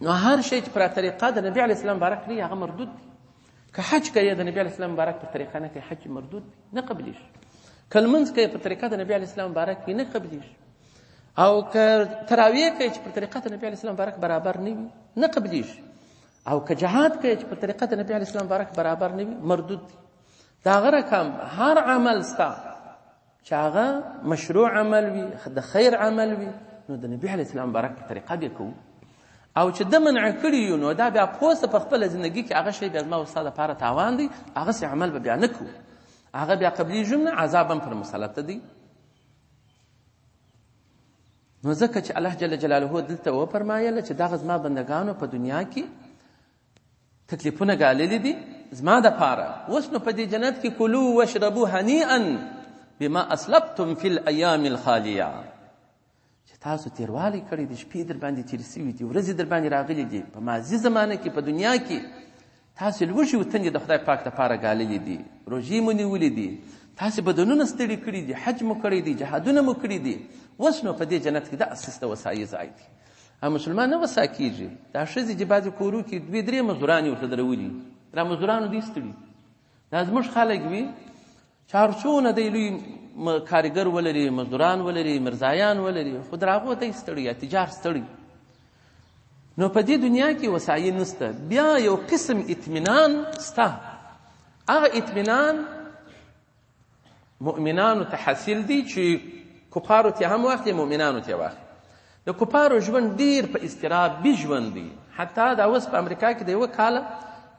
نو هر شی چې پر طریقه د نبي علیه السلام مبارک نه هغه مردود دی. که حج کوي د نبي علیه السلام مبارک پر طریقه نه کوي، حج مردود دی، نه قبلیږي. که لمونځ کوي پر طریقه د نبي علیه السلام مبارک وي، نه قبلیږي. او که تراویح کوي چې پر طریقه د نبي علیه السلام مبارک برابر نه وي، نه قبلیږي. او که جهاد کوي چې پر طریقه د نبي علیه السلام مبارک برابر نه وي، مردود دی. د هغه رقم هر عمل ستا چې هغه مشروع عمل وي، د خیر عمل وي، نو د نبي علیه السلام مبارک په طریقه بیا کوو. او چې ده منع کړي یو، نو دا بیا پوسه په خپله زندګي کې هغه شی بیا زما او ستا دپاره تاوان دی، هغسې عمل به بیا نه کوو، هغه بیا قبلیږي هم نه، عذاب هم پر مسلط دی. نو ځکه چې الله جل جلاله دلته وفرمایله چې دغه زما بندګانو په دنیا کې تکلیفونه ګاللي دي زما دپاره، اوس نو په دې جنت کې کلو واشربو هنیئا بما اسلفتم فی الایام الخالیه، چې تاسو تیروالی کړی دی، شپې در باندې تېرې سوي دي، ورځې در باندې راغلي دي، په ماضي زمانه کې په دنیا کې تاسو لوږې او تندې د خدای پاک دپاره ګاللي دي، روژې مو نیولي دي، تاسو بدنونه ستړي کړي دي، حج مو کړی دی، جهادونه مو کړي دي، اوس نو په دې جنت کې د اساس د وسایې ځای دی. او مسلمان نه وسا کېږي. دا ښځې چې بعضې کورو کې دوې درې مزدورانې ورته درولي، دا مزدورانو دوی ستړي. دا زموږ خلک وي چې هر څونه دی لوی کاریګر ولري، مزدوران ولري، مرزایان ولري، خو در هغو دی ستړي یا تجار ستړي. نو په دې دنیا کې وسایې نشته. بیا یو قسم اطمینان سته، هغه اطمینان مؤمنانو ته حاصل دی چې کفارو ته هم واخلي، مؤمنانو ته واخلي. د کفارو ژوند ډیر په اضطرابي ژوند دی. حتی دا اوس په امریکا کې د یوه کاله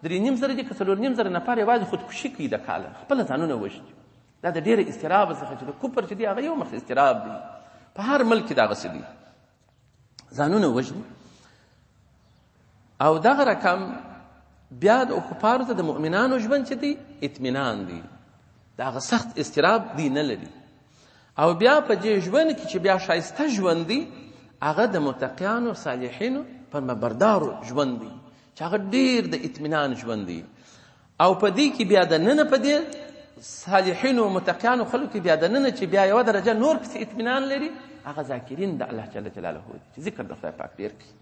3,500 دي که 4,500 نفر یوازې خودکشي کوي، د کاله خپله ځانونه وژني. دا د ډېر اضطراب څخه چې د کفر چې دی هغه یو مخ اضطراب دی، په هر ملک کې دغسې دی، ځانونه وژني. او دغه رقم بیا د کفارو ته د مؤمنانو ژوند چې دی اطمینان دی، د هغه سخت اضطراب دی نه لري. او بیا په دې ژوند کې چې بیا ښایسته ژوند دی، هغه د متقیانو صالحینو فرمانبردارو ژوند دی چې هغه ډېر د اطمینان ژوند دی. او په دې کې بیا دننه په دې صالحینو متقیانو خلکو کې بیا دننه چې بیا یوه درجه نور پسې اطمینان لري، هغه ذاکرین د الله جل جلاله دي چې ذکر د خدای پاک ډېر کوي.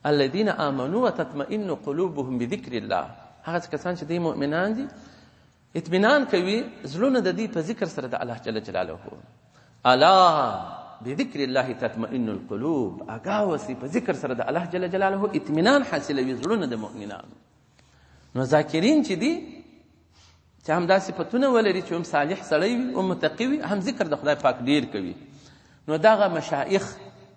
الذین آمنوا وتطمئن قلوبهم بذکر الله، هغه کسان چې دوی مؤمنان دي اطمینان کوي زړونه د دوی په ذکر سره د الله جل جلاله. الا بذکر الله تطمئن القلوب، آګاه اوسئ په ذکر سره د الله جل جلاله اطمینان حاصلوي زړونه د مؤمنانو. نو ذاکرین چې دي چې هم دا صفتونه ولري چې هم صالح سړی وي، هم متقي وي، هم ذکر د خدای پاک ډېر کوي. نو دغه مشایخ،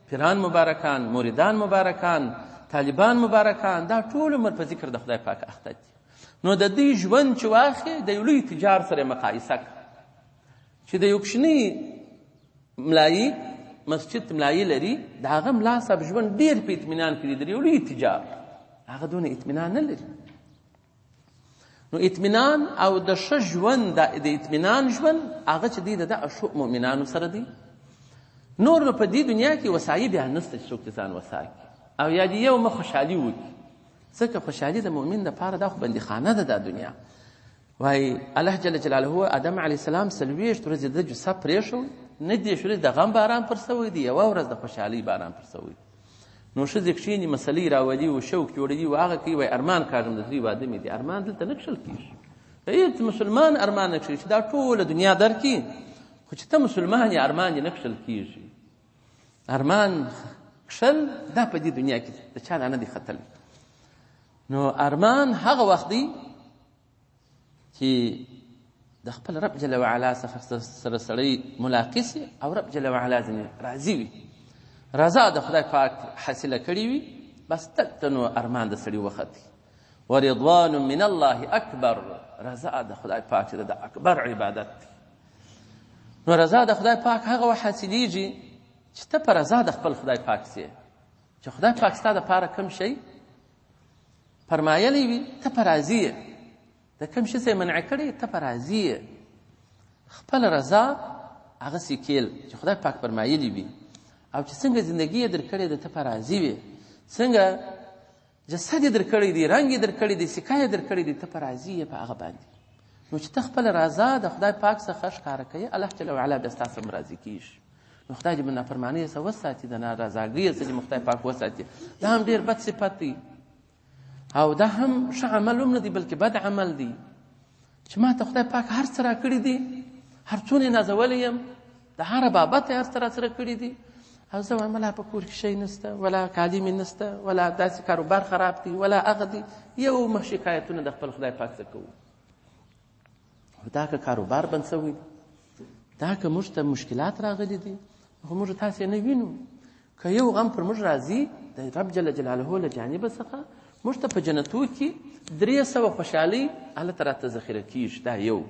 پیران مبارکان، مریدان مبارکان، طالبان مبارکان، دا ټول عمر په ذکر د خدای پاک اخته دي. نو د دوی ژوند چې واخلې د یو لوی تجار سره مقایسه کړه چې د یو کوچني ملایي مسجد ملایي لري، د هغه ملا صاحب ژوند ډېر په اطمینان کې دی، د یو لوی تجار هغه دونه اطمینان نه لري. نو اطمینان او د ښه ژوند، د اطمینان ژوند هغه چې دی د دغه ښو مؤمنانو سره دی. نور نو په دې دنیا کې وسایي بیا نشته چې څوک دې ځان وسا کړي او یا دې یو مخ خوشحالي وکړي، ځکه خوشحالي د مؤمن دپاره دا خو بندیخانه ده دا دنیا. وایي الله جل جلاله آدم علیه السلام 40 ورځې د جثه پرېښود، نه دېرش ورځې د غم باران پر سوی دی، یوه ورځ د خوشحالۍ باران پر سوی دی. نو ښځې کښېني مسلې راولي او شوق جوړوي او هغه کوي، وایي ارمان کاږم د زوی واده مې دی. ارمان دلته نه کښل کېږي، هېڅ مسلمان ارمان نه کښل چې دا ټوله دنیا درکړي، خو چې ته مسلمان یې ارمان دې نه کښل کېږي. ارمان کښل دا په دې دنیا کې د چا نه دی ختلی. نو ارمان هغه وخت دی چې د خپل رب جل وعلا څخه سره سړی ملاقي سي او رب جل وعلا ځینې راضي وي، رضا د خدای پاک حاصله کړې وي، بس دلته نو ارمان د سړي وخت دی. ورضوان من الله اکبر، رضا د خدای پاک چې د اکبر عبادت دی. نو رضا د خدای پاک هغه وخت حاصلېږي چې ته په رضا د خپل خدای پاک سې، چې خدای پاک ستا دپاره کوم شی فرمایلی وي ته په راضي یې، د کوم شي څخه یې منع کړی ته په راضي یې. خپل رضا هغه سکیل چې خدای پاک فرمایلی وي او چې څنګه زندګي یې درکړې ده ته په راضي وې، څنګه جسد یې درکړی دی، رنګ یې درکړی دی، سکه یې درکړی دی، ته په راضي یې په هغه باندې. نو چې ته خپله رضا د خدای پاک څخه ښکاره کوې، الله جل وعلا بیا ستا څخه راضي کېږي. نو خدای دې مو نافرمانۍ څخه وساتي، د ناراضاګۍ څخه دې مو خدای پاک وساتي. دا هم ډېر بد صفت دی او دا هم ښه عمل هم نه دی، بلکې بد عمل دی چې ما ته خدای پاک هر څه راکړي دي، هر څونه یې نازولی یم، د هره بابت یې هر څه راسره کړي دي، او زه وایم ولا په کور کې شی نشته، ولا کالي مې نشته، ولا داسې کاروبار خراب دی، ولا هغه دی. یو مخ شکایتونه د خپل خدای پاک څخه کوو. او دا که کاروبار بند سوی دی، دا که موږ ته مشکلات راغلي دي، خو موږ تاسې نه وینو. که یو غم پر موږ راځي د رب جل جلاله له جانبه څخه، موږ ته په جنتو کې 300 خوشحالۍ هلته راته ذخیره کېږي. دا یو،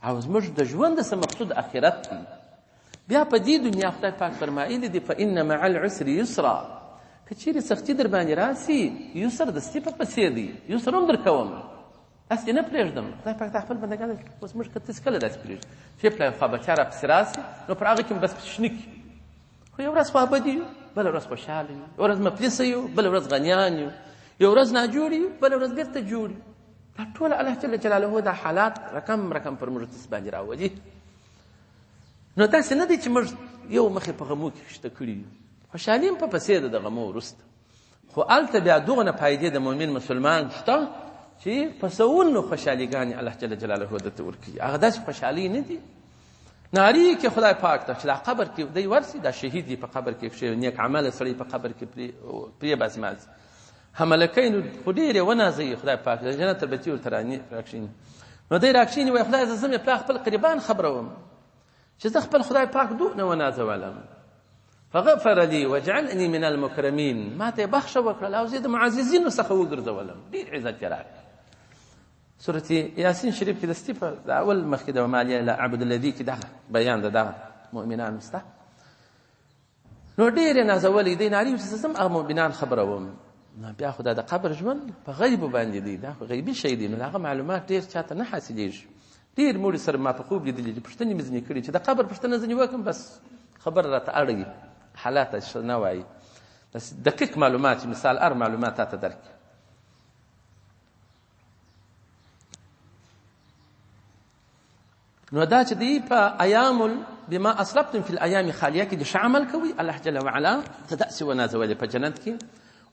او زموږ د ژوند څه مقصود آخرت دی. بیا په دې دنیا خدای پاک فرمایلی دی فإن مع العسر یسرا، که چیرې سختي در باندې راسي یسر دستي په پسې دی، یسر هم درکوم، داسې نه پرېږدم. خدای پاک دا خپل بندګان اوس موږ که تاسې کله داسې پرېږدي چې پلار خوابچا راپسې راسي نو پر هغه کې مو بس پسې شنه کړي، خو یو ورځ خوابدي یو، بله ورځ خوشحاله یو، یوه ورځ مفلسه یو، بله ورځ غنیان یو، یو ورځ ناجوړ یو، بله ورځ بېرته جوړ یو. دا ټول الله جل جلاله دا حالات رقم رقم پر موږ تاسې باندې راولي. نو داسې نه دی چې موږ یو مخې په غمو کې کښته کړي یو، خوشحالي هم په پسې ده د غمو وروسته، خو هلته بیا دغونه فایدې د مؤمن مسلمان شته چې په سوونو خوشحاليګانې الله جل جلاله ده ته ورکوي. هغه داسې خوشحالۍ نه دي ناري کې خدای پاک ته چې دا قبر کې دی ورسي، دا شهید دی په قبر کې کښې، نیک عمله سړی په قبر کې پرې باسي مازي هملکین خو ډېر یې ونازوي خدای پاک د جنت بچي ورته راکښېني. نو دی راکښېني وایي خدای زه مې پلا خپل قریبان خبروم چې زه خپل خدای پاک دونه ونازولم، فغفر لي وجعلني من المکرمین، ما ته یې بخښه وکړله او زه د معززینو څخه وګرځولم، ډېر عزت یې راکړ. سورة یاسین شریف کې د ستي په د اول مخ کې د وما لي لا اعبد الذي کې دغه بیان د دغه مؤمنانو سته. نو ډېر یې نازولی دی، ناري چې زه ځم هغه مؤمنان خبروم. نو بیا خو دا د قبر ژوند په غیبو باندې دی، دا خو غیبي شی دی، نو د هغه معلومات ډېر چاته نه حاصلېږي. ډېر موړي سره ما په خوب لیدلي چې پوښتنې مې ځینې کړي چې د قبر پوښتنه ځینې وکړم بس خبره راته اړوي، حالات څه نه وایي، بس دقیق معلومات چې مثال هر معلومات تاته درکړي. نو دا چې دی په ایام بما اسلفتم فی الایام خالیه کې د ښه عمل کوي، الله جل وعلا ته داسې ونازولې په جنت کې.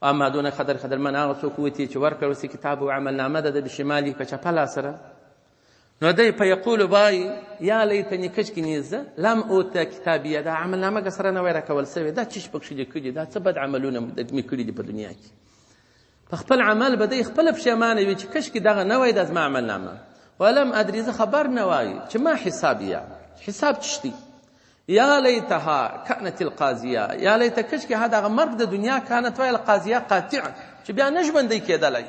اما دون قدر قدر من هغه څوک وتي چې ورکړل سي کتاب او عملنامه ده د بشمالي په چپه لاس سره، نو دی په یقول وایي یا لیتني کشکې زه لم اوته کتابیه، دا عملنامه که سره نه وای راکول سوې، دا چیش پکښې لیکلي، دا څه بد عملونه مې کړي دي په دنیا کې. په خپل عمل به دی خپله پښېمانه وي چې کشکې دغه نه وای دا زما عملنامه، ولم ادري زه خبر نه وای چې ما حسابیه، حساب چش دی. یا لیتها کانت القاضیه، یا لیت کشکې ها دغه مرګ د دنیا کانت وای القاضیه قاطع، چې بیا نه ژوندی کېدلی.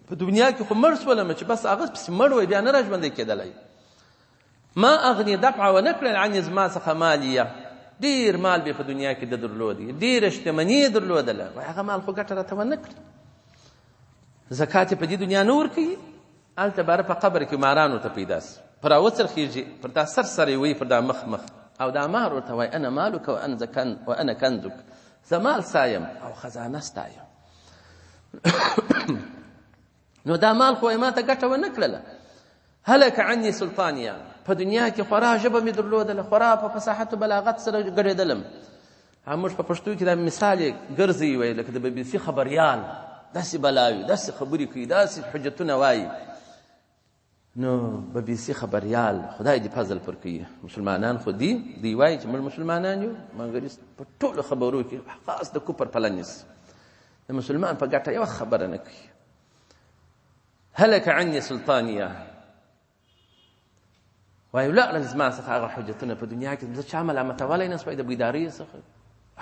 په دنیا کې خو مړ سولم چې بس هغه پسې مړ وای بیا نه را ژوندی کېدلی. ما اغني دفعه ونه کړل عني زما څخه مالیه، ډېر مال به په دنیا کې د درلودی، ډېره شتمني یې درلودله، وایي هغه مال خو ګټه راته ونه کړه. زکات یې په دې دنیا نه ورکوي، هلته باره په قبر کې ماران ورته پیدا سي، پر راوڅرخېږي، پر دا سر سر یې وایي، پر دا مخ مخ، او دا مار ورته وایي انا مالک وانا کنزک، زه مال ستا یم او خزانه ستا یم. نو دا مال خو یې ما ته ګټه ونه کړله. هلک عني سلطانیه، په دنیا کې خورا ژبه مې درلودله، خورا په فصاحت و بلاغت سره ګډېدلم. موږ په پښتو کې دا مثال یې ګرځوي، وایي لکه د بي بي سي خبریال داسې بلاوي، داسې خبرې کوي، داسې حجتونه وایي. نو بي بي سي خبریال خدای دې فضل پر کوي، مسلمانان خو دي، دوی وایي چې موږ مسلمانان یو، مګر په ټولو خبرو کې خاص د کفر پله نیسي، د مسلمان په ګټه یوه خبره نه کوي. هلک عني سلطانیه، وایي ولاړل زما څخه هغه حجتونه په دنیا کې زه چا ملامتولی نه سوای د بیدارۍ څخه،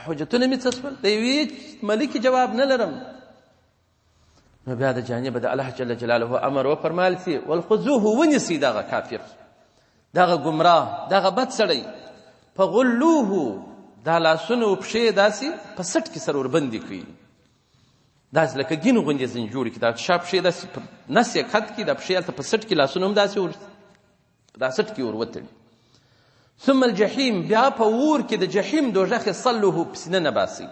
حجتونه مې څه سول، د یوې ملکې جواب نه لرم. نو بیا د جانبه د الله جل جلاله امر وفرمایل سي والخذوه ونیسي دغه کافر، دغه ګمراه، دغه بد سړی، فغلوه، دا لاسونه او پښې داسې په سټ کې سره وربندې کړي، داسې لکه ګین غوندې ځینې جوړې کړي، دا شا پښې داسې په نس یې کت کړي، دا پښې هلته په سټ کې لاسونه هم داسې ور دا سټ کې ور وتړي. ثم الجحیم، بیا په اور کې د جحیم دوږخ یې صلوه پسې ننباسي.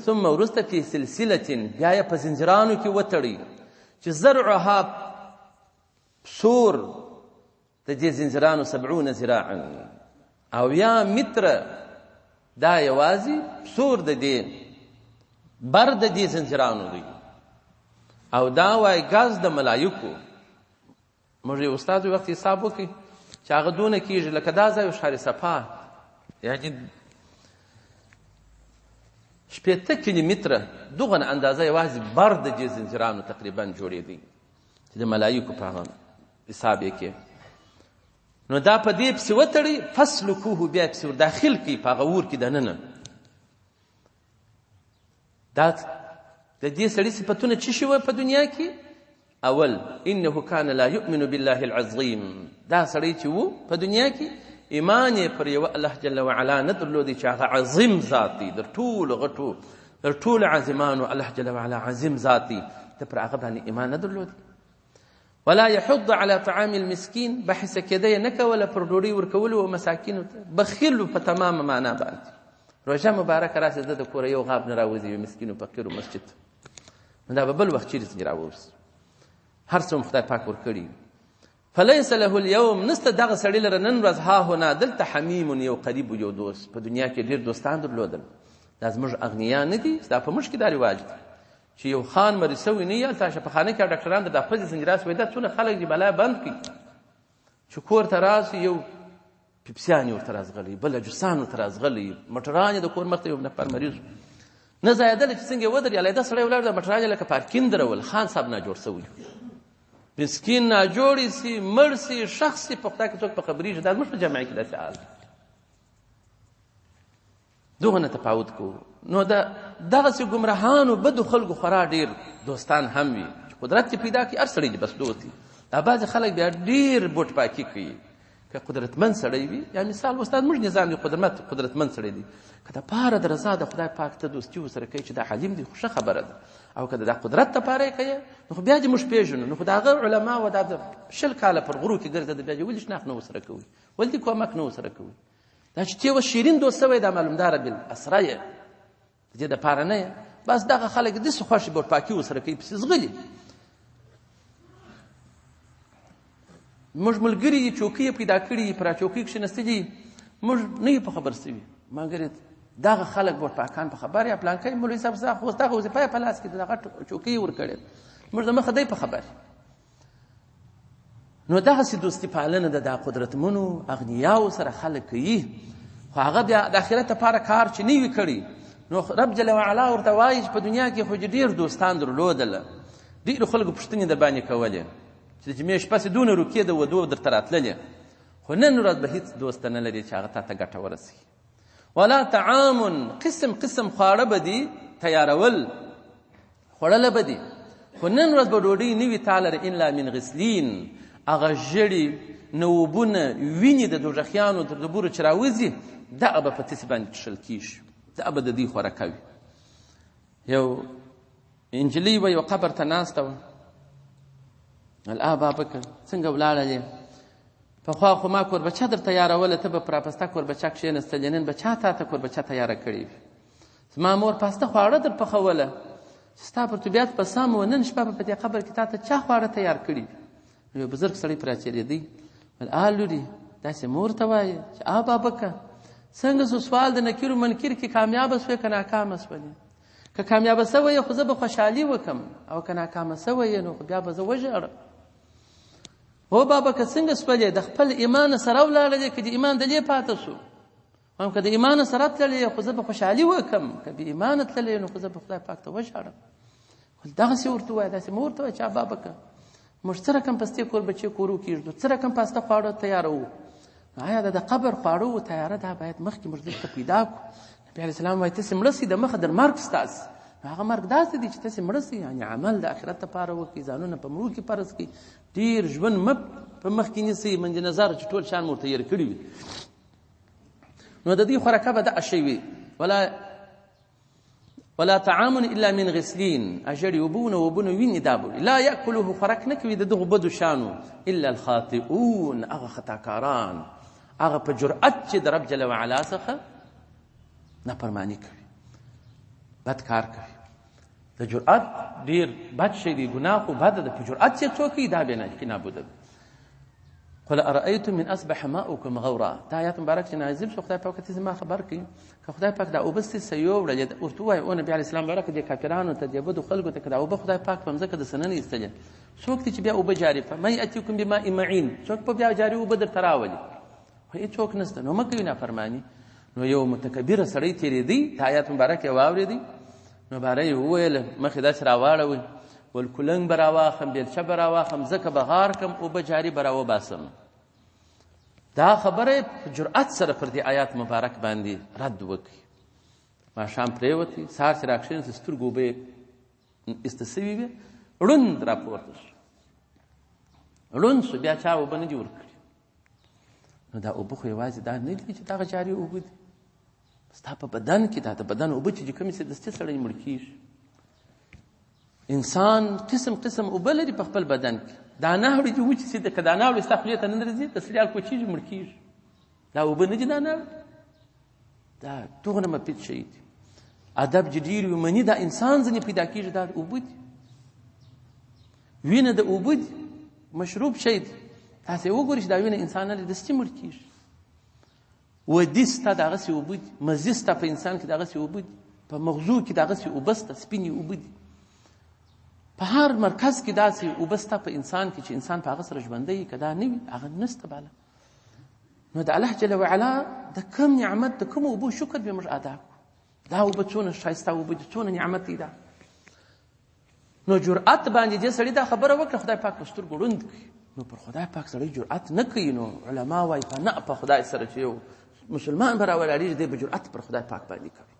ثم وروسته فی سلسلة، بیا یې په زنځیرانو کې وتړي چې زرعها سور د دې زنځیرانو 70 ذراعا او یا متره، دا یوازې سور د دې بر د دې زنځیرانو دی. او دا وای ګاز د ملایکو. موږ یو استاد وخت حساب وکړي چې هغه دونه کېږي لکه دا ځای ښار صفا، یعنې 60 کیلومتره دغه اندازه یوازې بر د دې زنځیرانو تقریبا جوړېدی چې د ملایکو په هغه حساب یې کې. نو دا په دې پسې وتړي، فسلکوه، بیا پسې ور داخل کړي په هغه اور کې دننه. دا د دې سړي صفتونه څه شي وه په دنیا کې؟ اول، انه کان لا یؤمن بالله العظیم، دا سړی چې و په دنیا کې ایمان یې پر یوه الله جل وعلا نه درلودی چې هغه عظیم ذات دی، در ټولو غټو در ټولو عظیمانو الله جل وعلا عظیم ذات دی، ده پر هغه باندې ایمان نه درلودی. ولا يحض على طعام المسكين، بحث کېده یې نه کوله پر ډوډۍ ورکولو و مساکینو ته، بخیل په تمامه معنا باندې. روژه مبارکه راسي زه د کوره یو غاب نه راوځي یو مسکین و فقیر و مسجد ته، نو دا به بل وخت چېرې ځینې راووځي، هر څه هم خدای پاک ورکړي. فلیس له اليوم، نسته دغه سړي لره نن ورځ ها هنا دلته حمیم، یو قریب یو دوست. په دنیا کې ډېر دوستان درلودل، دا زموږ اغنیا نه دي، دا په موږ کې دا رواج دی چې یو خان مریض سوی نه وي، هلته شفاخانه کې ډاکټران د پزې ځینې راسي وایي دا څونه خلک دي بلا بند کړي، چې کور ته راسي یو پیپسیان یې ورته راځغلي، بله جوسان ورته راځغلي، موټران یې د کور مخته یو نفر مریض نه ځایېدله چې څنګه یې ودري، علیحده سړی ولاړ دی، موټران یې لکه پارکین درول، خان صاحب ناجوړ سوی، مسکین ناجوړ سي، مړ سي، ښخ سي، په خدای کې څوک په خبرېږي؟ دا زموږ په جامعه کې داسې حال دی، دغه نه تفاوت کوو. نو د دغسې ګمراهانو بدو خلکو خورا ډېر دوستان هم وي چې قدرت یې پیدا کړي، هر سړی دې بس دوست وي. دا بعضې خلک بیا ډېر بوټ پاکي کوي، که قدرتمند سړی وي، یا مثال استاد موږ نظام دی قدرتمند سړی دی، که د پاره د رضا د خدای پاک ته دوستي ورسره کوي چې دا عالم دی خو ښه خبره ده، او که د قدرت لپاره یې کوي نو خو بیا دې موږ پېژنو. نو خو د هغه علما و دا د 20 کاله پر غرو کې ګرځېده، بیا دې ولې شناخت نه ورسره کوي، ولې دې کومک نه ورسره کوي؟ دا چې ته اوس شیرین دوست سوی دا معلومداره بالاسره یې، د دې دپاره نه یې. بس دغه خلک داسې خوښي بوټ پاکي ورسره کوي، پسې ځغلي. موږ ملګري دي، چوکۍ یې پیدا کړي دي، پر چوکۍ کښېناستلي، موږ نه یو په خبر سوي، مګر دغه خلک بوټ پاکان په خبر یا پلانکی مولوي صاحب خو اوس دغه وظیفه یې په لاس کې ده، دغه چوکۍ یې ورکړې، موږ د مخه دی په خبر. نو دغسې دوستي پالنه ده دا قدرتمنو اغنیاو سره خلک کوي، خو هغه بیا د آخرت لپاره کار چې نه وي کړی، نو رب جل وعلا ورته وایي چې په دنیا کې خو دې ډېر دوستان درلودله، ډېرو خلکو پوښتنې در باندې کولې چې د جمعې شپه سې دونه روکې د ودو درته راتللې، خو نن ورځ به هېڅ دوست نه لري چې هغه تا ته ګټه ورسوي. ولا طعام، قسم قسم خواړه به دي تیارول، خوړله به دي، خو نن ورځ به ډوډۍ نه وي تا لره الا من غسلین، هغه ژړې نوبونه وینې د دوږخیانو تر دبورو چې راوځي دغه به په تسې باندې څښل کېږي، دغه به د دوی خوراکه وي. یو نجلۍ وه یو قبر ته ناسته وه، ویل بابکه څنګه ولاړه یې؟ پخوا خو ما کوربچه در تیاروله، ته به پر پسته کوربچه کښېنستلې، نن به چا تا ته کوربچه تیاره کړې وي؟ زما مور پاسته خواړه در پخوله چې ستا پر طبیعت به سم و، نن شپه به په دې قبر کې تا ته چا خواړه تیار کړي وي؟ یو بزرګ سړی پر راچېرېدی، ویل لورې داسې مور ته وایې چې بابکه څنګه سو سوال د نکیر و منکر کې کامیابه سوې که ناکامه سولې؟ که کامیابه سوی یې خو زه به خوشحالي وکم، او که ناکامه سوی یې نو خو بیا به زه وژاړم. هو بابا که څنګه سولې د خپل ایمان سره ولاړلې، که د ایمان دلې پاته سو، وایم که د ایمان سره تللې خو زه به خوشحالي وکم، که بې ایمانه تللې نو خو زه به خدای پاک ته وژاړم. ول دغسې ورته ووایه، داسې مه ورته وایه چې بابکه موږ څه رقم پستې کوربچې کورو کېږدو، څه رقم پاسته خواړه تیاروو، آیا دا د قبر خواړه و تیاره دا باید مخکې موږ دلته پیدا کړو. نبي علیه السلام وایي تاسې مړه سئ د مخه در مرګ ستاسې، نو هغه مرګ داسې دی چې تاسې مړه سئ، یعنې عمل د آخرت لپاره وکړئ، ځانونه په مړو کې فرض کړئ، ډېر ژوند مه په مخ کې نیسئ مند نظر چې ټول شیان مو ورته هېر کړي وي. نو د دوی خوراکه به دغه شی وي. ولا طعام الا من غسلین، اژړې اوبه نه اوبه نه وینې دا به وي. لا یاکله خوراک نه کوي د دغو بدو شیانو الا الخاطئون، هغه خطاکاران، هغه په جرأت چې د رب جل وعلا څخه نافرماني کوي، بد کار کوي. د جرأت ډېر بد شی دی، ګناه خو بده ده، په جرأت چې څوک کوي دا بې نابوده ده. قل ارأيتم من اصبح ماؤكم غورا، دا آیات مبارک چې نازل شو خدای پاک ته زما خبر کړي که خدای پاک دا اوبه ستې یوړلې، ورته ووایه او نبي علیه السلام مبارک دې کافرانو ته، دې بدو خلکو ته، که دا اوبه خدای پاک په مځکه د سننه ایستلې، څوک دي چې بیا اوبه جاري من یأتیکم بماء معین، څوک به بیا جاري اوبه درته راولي؟ خو هېڅوک نشته. نو مه کوي نافرماني. نو یو متکبره سړی تېرېدی، دا آیات مبارک یې واورېدی، نو باره یې وویل مخ یې داسې راواړوئ، ول کلنګ به راواخم، بیلچه به راواخم، ځکه به غار کم، اوبه جاري به راوباسم. دا خبره یې په جرأت سره پر دې آیات مبارک باندې رد وکړي. ماښام پرېوتی، سهار چې راکښېناست سترګو اوبه یې ایسته سوي وې، ړوند راپورته شو، ړوند شو، بیا چا اوبه نه دي ورکړي. نو دا اوبه خو یوازې دا نه دي چې دغه جاري اوبه دي، ستا په بدن کې دا د بدن اوبه چې کومې سي دستي سړی مړ کېږي. انسان قسم قسم اوبه لري په خپل بدن کې، دا ناوړې چې وچې سي، که دا ناوړې ستا خولې ته نه درځي د سړي حال کوچېږي، مړ کېږي. دا اوبه نه دي، دا ناوړې، دا دغونه مفید شی دی. ادب چې ډېر وي مني دا انسان ځینې پیدا کېږي، دا اوبه دي، وینه د اوبه دي، مشروب شی دی. تاسې وګورئ چې دا وینه انسان نه لري دستي مړ کېږي. ودي سته دغسې اوبه دي، مزي سته په انسان کې دغسې اوبه دي، په مغزو کې دغسې اوبه سته، سپینې اوبه دي، په هر مرکز کې داسې اوبه سته په انسان کې چې انسان په هغه سره ژوندی، که دا نه وي هغه نسته بالا. نو د الله جل وعلا د کوم نعمت د کومو اوبو شکر به موږ ادا کړو؟ دا اوبه څونه ښایسته اوبه دي، څونه نعمت دی دا. نو جرأت باندې دې سړي دا خبره وکړه، خدای پاک په سترګو ړوند کړي. نو پر خدای پاک سړی جرأت نه کوي. نو علما وایي په نه په خدای سره چې یو مسلمان به راولاړېږي دی به جرأت پر خدای پاک باندې کوي.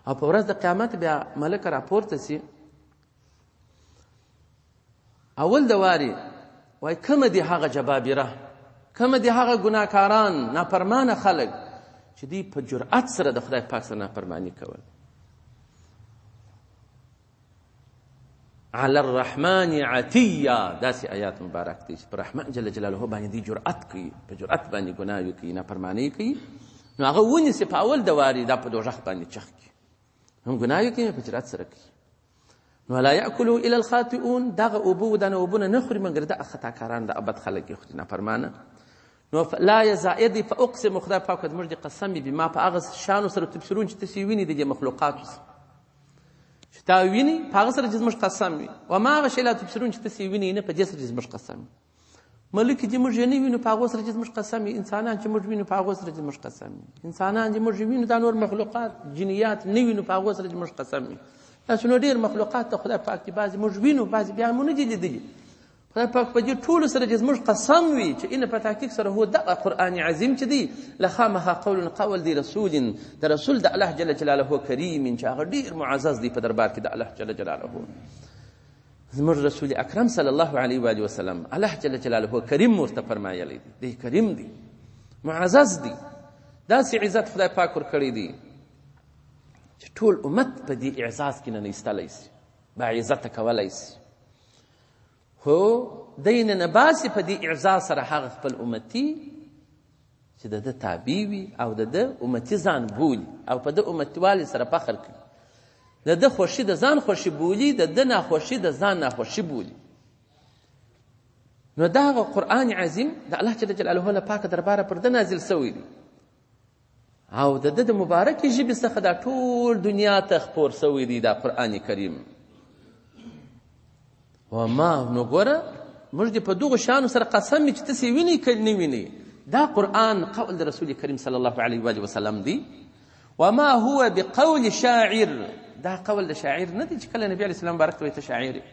او په ورځ د قیامت بیا ملک راپورته سي، اول د وارې وایي کومه دي هغه جبابره، کومه دي هغه ګناهکاران نافرمانه خلک چې دوی په جرأت سره د خدای پاک سره نافرماني کول. علی الرحمن عتیه، داسې آیات مبارک دی چې پر رحمن جل جلاله باندې دوی جرأت کوي، په جرأت باندې ګناوې کوي، نافرمانۍ کوي. نو هغه ونیسي په اول د وارې دا په دوزخ باندې چخ کړي، هم ګناوې کوي په جرأت سره کوي. نو لا یاکلو الا الخاطئون، دغه اوبه دغه اوبونه نه خوري مګر دغه خطاکاران، د ابد خلک یې خوري نافرمانه. نو لا یزائد فاقسم، خدای پاک زموږ د قسم بما په هغه شیانو سره تبصرون چې تاسې وینئ د دې مخلوقاتو سره چې تا ویني په هغه سره چې زموږ قسم وي، وما هغه شی لا تبصرون چې تاسې وینئ نه په دې سره چې زموږ قسم وي. ملک چې موږ یې نه وینو په هغو سره چې زموږ قسم وي، انسانان چې موږ وینو په هغو سره چې زموږ قسم وي، انسانان چې موږ وینو دا نور مخلوقات جنیات نه وینو په هغو سره چې موږ قسم وي. داسې نو ډېر مخلوقات ته خدای پاک دي، بعضې موږ وینو بعضې بیا مو نه دي لیدلي. خدای پاک په دې ټولو سره چې زموږ قسم وي چې ان په تحقیق سره هو دغه قرآن عظیم چې دی لخامخا قول قول دی رسول، د رسول د الله جل جلاله کریم چې هغه ډېر معزز دی په دربار کې د الله جل جلاله. زموږ رسول اکرم صلی الله علیه وآله وسلم الله جل جلاله کریم ورته فرمایلی دی، دی کریم دی، معزز دی، داسې عزت خدای پاک ورکړی دی چې ټول امت په دې اعزاز کې ننه سي، باعزته کولی سي. خو دی ننه باسي په دې اعزاز سره هغه خپل امتي چې د ده تابع وي او د ده امتي ځان بولي او په ده امتیوالي سره فخر کوي، د ده خوښي د ځان خوښي بولي، د ده ناخوښي د ځان ناخوښي بولي. نو دغه قرآن عظیم د الله جل جلاله له پاکه درباره پر ده نازل سوی دی او د ده د مبارکې ژبې څخه دا ټول دنیا ته خپور سوی دی دا قرآن کریم. وما نو ګوره موږ دې په دغو شیانو سره قسم وي چې تاسې وینئ که نه وینئ، دا قرآن قول د رسول کریم صلی الله علیه وآله وسلم دی. وما هو بقول شاعر، دا قول د شاعر نه دی چې کله نبی علیه السلام مبارک ته وایي ته شاعر یې،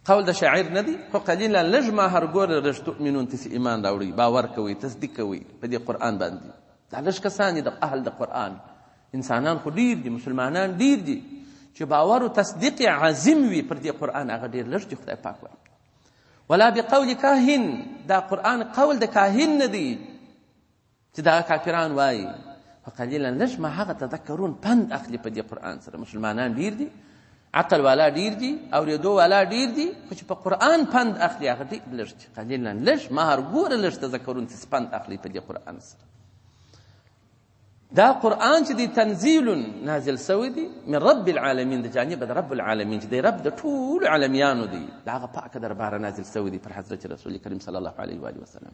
قول د شاعر نه دی، خو قلیلا لږ ما هر ګوره لږ تؤمنون تاسې ایمان راوړئ، باور کوئ، تصدیق کوئ په دې قرآن باندې. دا لږ کسان دي د اهل د قرآن، انسانان خو ډېر دي، مسلمانان ډېر دي چې باور او تصدیق عظیم وي پر دې قرآن، هغه ډېر لږ دي. خدای پاک وایي ولا بقول کاهن، دا قرآن قول د کاهن نه دی چې دغه کافران وایي. فقلیلا لږ ما هغه تذکرون پند اخلي په دې قرآن سره. مسلمانان ډېر دي، عقل والا ډېر دي، اورېدو والا ډېر دي، خو چې په قرآن پند اخلي هغه ډېر لږ دي. قلیلا لږ ما هرګوره لږ تذکرون چې پند اخلي په دې قرآن سره. دا قرآن چې دی تنزیل نازل سوی دی من رب العالمین، د جانب د رب العالمین چې دی رب د ټولو عالمیانو دی، د هغه پاکه درباره نازل سوی دی پر حضرت رسول کریم صلی الله علیه وآله وسلم.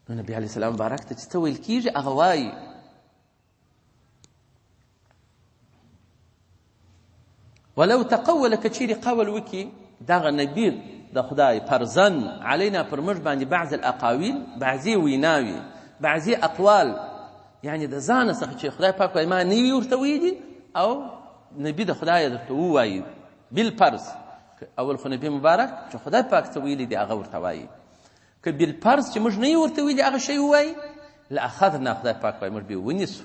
نو نبی علیه السلام مبارک ته چې څه ویل کېږي هغه وایي. ولو تقول، که چیرې قول وکړي دغه نبی د خدای فرزن علینا پر موږ باندې بعض الاقاویل، بعضې ویناوې، بعضې اقوال، یعنې د ځانه څخه چې خدای پاک وایي ما نه وي ورته ویلي او نبی د خدای درته ووایي بالفرض. اول خو نبی مبارک چې خدای پاک څه ویلي دي هغه ورته وایي. که بالفرض چې موږ نه یې ورته ویلي هغه شی ووایي، لاخذنا، خدای پاک وایي موږ به یې ونیسو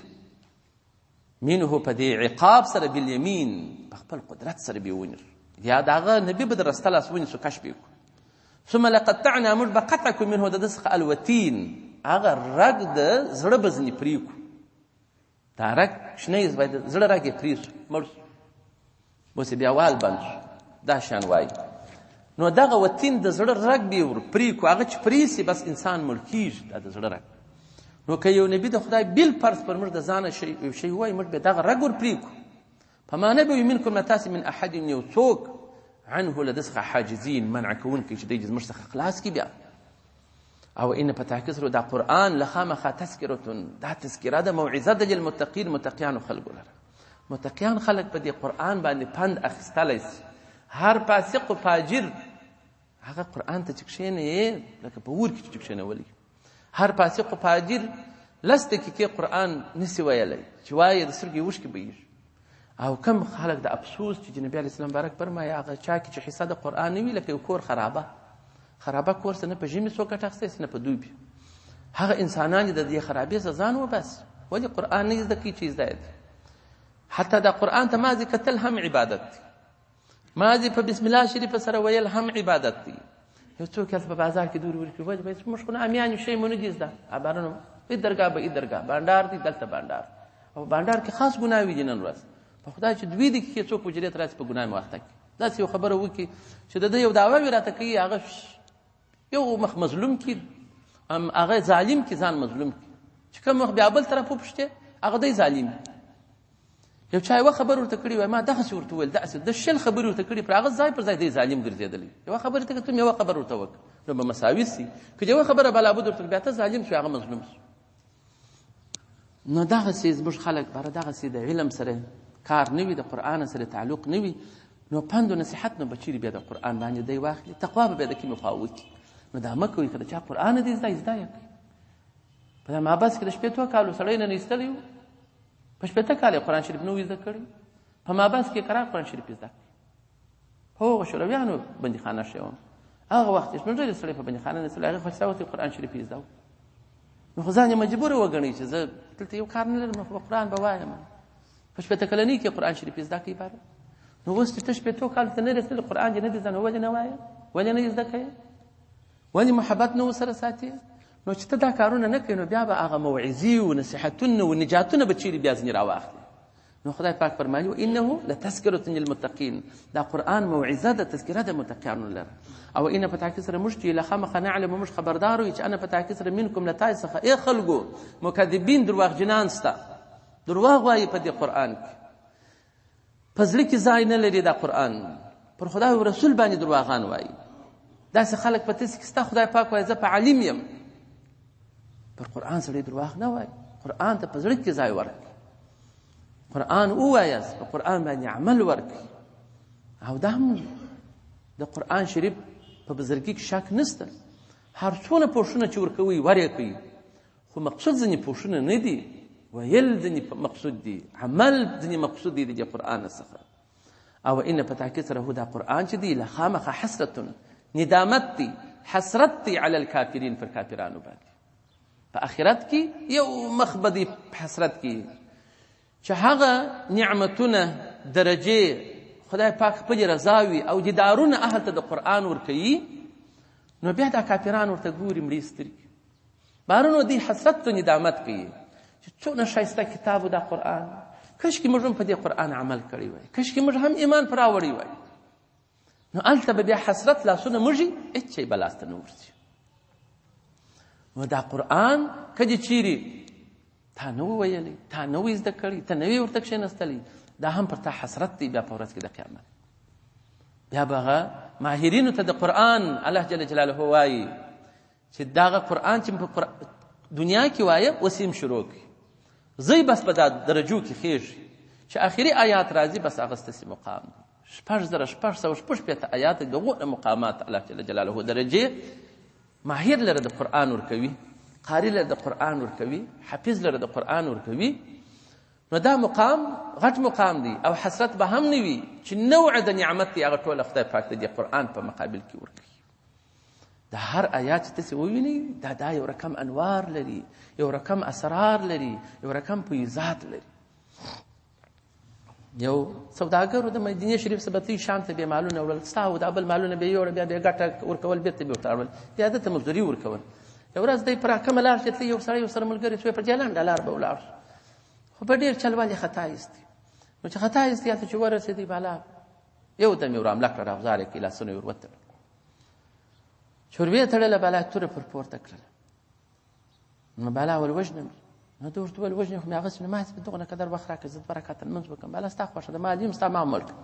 منه په دې عقاب سره بالیمین، په خپل قدرت سره به یې ونیسو، یا د هغه نبي به د رسته لاس ونیسو کش به یې کړو. ثم لقطعنا، موږ به قطع کړو منه د ده څخه الوتین، هغه رګ د زړه به ځینې پرې کړو. دا رګ شنه یې باید زړه رګ یې پرې شو، مړ شو، اوس یې بیا وال بند شو، دا شیان وایي. نو دغه وتین د زړه رګ به یې ور پرې کړو، هغه چې پرې سي بس انسان مړ کېږي، دا د زړه رګ. نو که یو نبي د خدای بل فرض پر موږ د ځانه یو شی ووایي، موږ به دغه رګ ور پرې کړو. فما نه به وي منکم له تاسې من احد یو څوک عنه له ده څخه حاجزین، منع کوونکی چې دی زموږ څخه خلاص کړي بیا. او ان په تحقیق سره دا قرآن له خامخا تذکرتون، دا تذکره ده، موعظه ده للمتقین، متقیانو خلکو لره. متقیان خلک په دې قرآن باندې پند اخیستلی سي. هر فاسق و فاجر هغه قرآن ته چې کښېنې لکه په اور کې چې کښېنولی. هر فاسق و فاجر لس دقیقې قرآن نسي ویلی، چې وایي د سترګې اوښکې بهیږي. او کم خلک د افسوس چې نبی علیه السلام مبارک فرمایي هغه چا کې چې حصه د قرآن نه وي لکه یو کور خرابه، خرابه کور څه نه په ژمي څوک ګټه اخیستی څه نه په دوبي. هغه انسانان دي د دې خرابې څخه ځان وباسي، ولې قرآن نه زده کوي چې زده دی. حتی دا قرآن ته مازې کتل هم عبادت دی، مازې په بسم الله شریف سره ویل هم عبادت دی. یو څوک هلته په بازار کې دورې ورکړي، ولې وایي موږ خو نه امیان یو، شی مو نه دي زده، ابارونه ای درګاه به ای درګاه بانډار دی، دلته بانډار، او بانډار کې خاص ګناوې دي. نن ورځ په خدای چې دوې دقیقې څوک حجرې ته راسي په ګناه مو اخته کړي، داسې یو خبره وکړي چې د ده یو دعوه وي راته کوي، هغه یو مخ مظلوم کړي، هغه ظالم کړي، ځان مظلوم کړي، چې کوم وخت بیا بل طرف وپوښتې هغه دی ظالم. یو چا یوه خبره ورته کړې وایي ما دغسې ورته وویل، داسې د 20 خبرې ورته کړې، پر هغه ځای پر ځای دی ظالم ګرځېدلی. یوه خبره ته که ته یوه خبره ورته وکړه نو به مساوي سي، که یوه خبره بلابد ورته بیا ته ظالم شوې هغه مظلوم شو. نو دغسې زموږ خلک باره دغسې د علم سره کار نه وي، د قرآن سره تعلق نه وي، نو پند و نصیحت نو به چیرې بیا د قرآن باندې دی واخلي، تقوا به بیا د کومې خوا وکړي. نو دا مه کوئ، که د چا قرآن دی زده زده یې کړئ. په دا محبس کې د 60 کالو سړی نه ایستلی و، په 60 کاله یې قرآن شریف نه و زده کړی، په محبس کې کرار قرآن شریف زده کړی. په هغو شورویانو بندیخانه کښې وم، هغه وخت چې موږ ډېر سړی په بندیخانه نه ایستلی، هغې خو چې راوتی قرآن شریف یې زده و. نو خو ځان یې مجبور وګڼئ چې زه دلته یو کار نه لرم، خو قرآن به وایم. په 60 کلنۍ کې قرآن شریف زده کوي باره. نو اوس چې ته 60 کالو ته نه رسېدلی قرآن دې نه دی زده، نو ولې نه وایې، ولې نه زده کوې، ولې محبت نه ورسره ساتې؟ نو چې ته دا کارونه نه کوې نو بیا به هغه موعظې و نصیحتونه و نجاتونه به چیرې بیا ځینې راواخلې. نو خدای پاک فرمایي انه لتذکرة للمتقین، دا قرآن موعظه ده، تذکره ده متقیانو لره. او ان په تحقیق سره موږ چې له خامخا نعلم، موږ خبردار یو چې ان په تحقیق سره منکم له تاسو څخه ای خلکو مکذبین، درواغجنان سته، درواغ وایي په دې قرآن کې، په زړه کې ځای نه لري دا قرآن، پر خدای او رسول باندې درواغان وایي. داسې خلک په تاسو کې سته، خدای پاک وایي زه په عالم یم، پر قرآن سړی درواغ نه وایي، قرآن ته په زړه کې ځای ورکړي، قرآن ووایاست، په قرآن باندې عمل ورکړي. او دا هم د قرآن شریف په بزرګي کې شک نشته، هر څونه پوښتنه چې ورکوي ور یې کوي، خو مقصود ځینې پوښتنه نه دي، ویل ځینې مقصود دي، عمل ځینې مقصود دی د دې قرآن څخه. او ان په تحقیق سره هو دا قرآن چې دی له خامخا حسرتون، ندامت دی، حسرت دی علی الکافرین، پر کافرانو باندې. په آخرت کې یو مخ به دی حسرت کې چې هغه نعمتونه، درجې، خدای پاک خپلې رضاوي او دیدارونه اهل ته د قرآن ورکوي، نو بیا دا کافران ورته ګوري مړې سترګې. بارونو دوی حسرت او ندامت کوي چې څونه ښایسته کتاب و دا قرآن، کشکې موږ هم په دې قرآن عمل کړی وای، کشکې موږ هم ایمان پر راوړی وای. نو هلته به بیا حسرت لاسونه موږي، هېڅ شی به لاسته نه ورځي. نو دا قرآن که دې چیرې تا نه و ویلی، تا نه وي زده کړی، ته نه وې ورته کښېنستلی، دا هم پر تا حسرت دی بیا په ورځ کې د قیامت. بیا به هغه ماهرینو ته د قرآن الله جل جلاله وایي چې دغه قرآن چې په دنیا کې وایم اوس یې هم شروع کړي، زه بس په دا درجو کې خېږي چې آخري آیات راځي، بس هغه ستاسې مقام دی. 6660 آیات د غوره مقامات الله جل جلاله درجې ماهر لره د قرآن ورکوي، قاری لره د قرآن ورکوي، حافظ لره د قرآن ورکوي. نو دا مقام غټ مقام دی او حسرت به هم نه وي چې نوع د نعمت دی هغه ټوله خدای پاک د دې قرآن په مقابل کې ورکوي. د هر آیات چې تاسې ووینئ دا یو رقم انوار لري، یو رقم اسرار لري، یو رقم فیضات لري. یو سوداګر د مدینې شریف څخه به تلي شام ته به یې مالونه وړل، ستا او دا بل مالونه به یې یوړل، بیا به یې ګټه ورکول، بېرته به یې ورته راوړل، بیا ده ته مزدوري ورکول. یو ورځ دی پر کومه لار چې تلي یو سړی ورسره ملګری شو، پر دې لنډه لار به ولاړ شو، خو په ډېر چلوالي خطا ایستي. نو چې خطا ایستي هلته چې ورسېدی بالا یو دم یې ورامله کړه، راغزار یې کړي، لاسونه یې ور وتړل، چې ور ویې تړله بالا توره پر پورته کړله. نو بالا ول وژنم، نو ده ورته وویل وژنې خو مې هغسې نو ما هسې دغونه قدر وخت راکړه زه دوه رکعته لمونځ وکړم. بالا ستا خوښه ده، ما علیم ستا ما مړ کړ.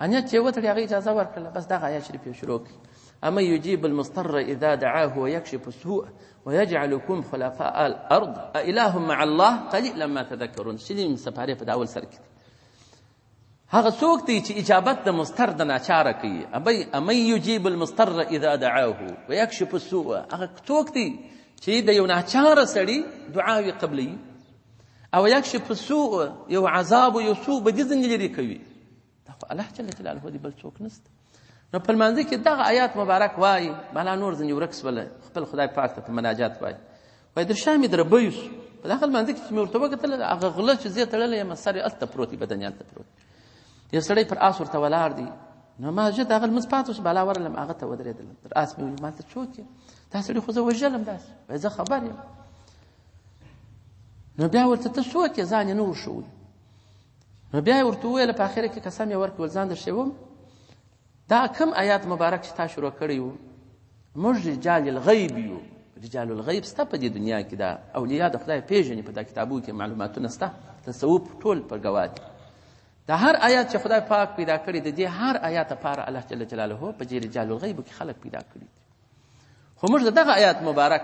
انیت چې یې وتړي هغه اجازه ورکړله، بس دغه آیات شریف یې شروع کړي: اما یجیب المضطر اذا دعاه ويکشف السوء ويجعلكم خلفاء الارض اله مع الله قليلا ما تذکرون. شلیم سپارې په د اول سر کې دی. هغه څوک دی چې اجابت د مضطر د ناچاره کوي. امن یجیب المضطر اذا دعاه ويکشف السوء، هغه څوک دی چې د یو ناچاره سړي دعاوې قبلوي او یکشف السوء، یو عذاب او یو سوء به دې ځنې لرې کوي. دا خو الله جل جلاله دی، بل څوک نشته. نو په لمانځه کې دغه آیات مبارک وایي، بالا نور ځنې ورک سوله، خپل خدای پاک ته په مناجات وایي، وایي در شا مې دربیو سو. په دغه لمانځه کې چې مې ورته وکتل هغه غله چې زه یې تړلی یم سر یې هلته پروت دی، بدن یې هلته پروت دی، یو سړی پر آس ورته ولاړ دی. نو ما ژر د هغه لمونځ پاتې شو، بالا ورغلم هغه ته ودرېدلم، تر آس مې ونیو، ما ته څوک یې؟ دا سړي خو زه وژلم داسې. وایي زه خبر یم. نو بیا ورته ته څوک یې؟ ځان یې نه ورښووی. نو بیا یې ورته وویل، په اخره کې قسم یې ورکړ، ځان درښوم دا کوم آیات مبارک چې تا شروع کړی و، موږ رجال الغیب یو. رجال الغیب سته په دې دنیا کې، دا اولیاء د خدای پېژني، په دا کتابو کې معلوماتونه سته، تصوف ټول پر ګواه دي. دا هر آیات چې خدای پاک پیدا کړی د دې هر آیات لپاره الله جل جلاله په دې رجال الغیب کې خلک پیدا کړي دي. خو موږ د دغه آیات مبارک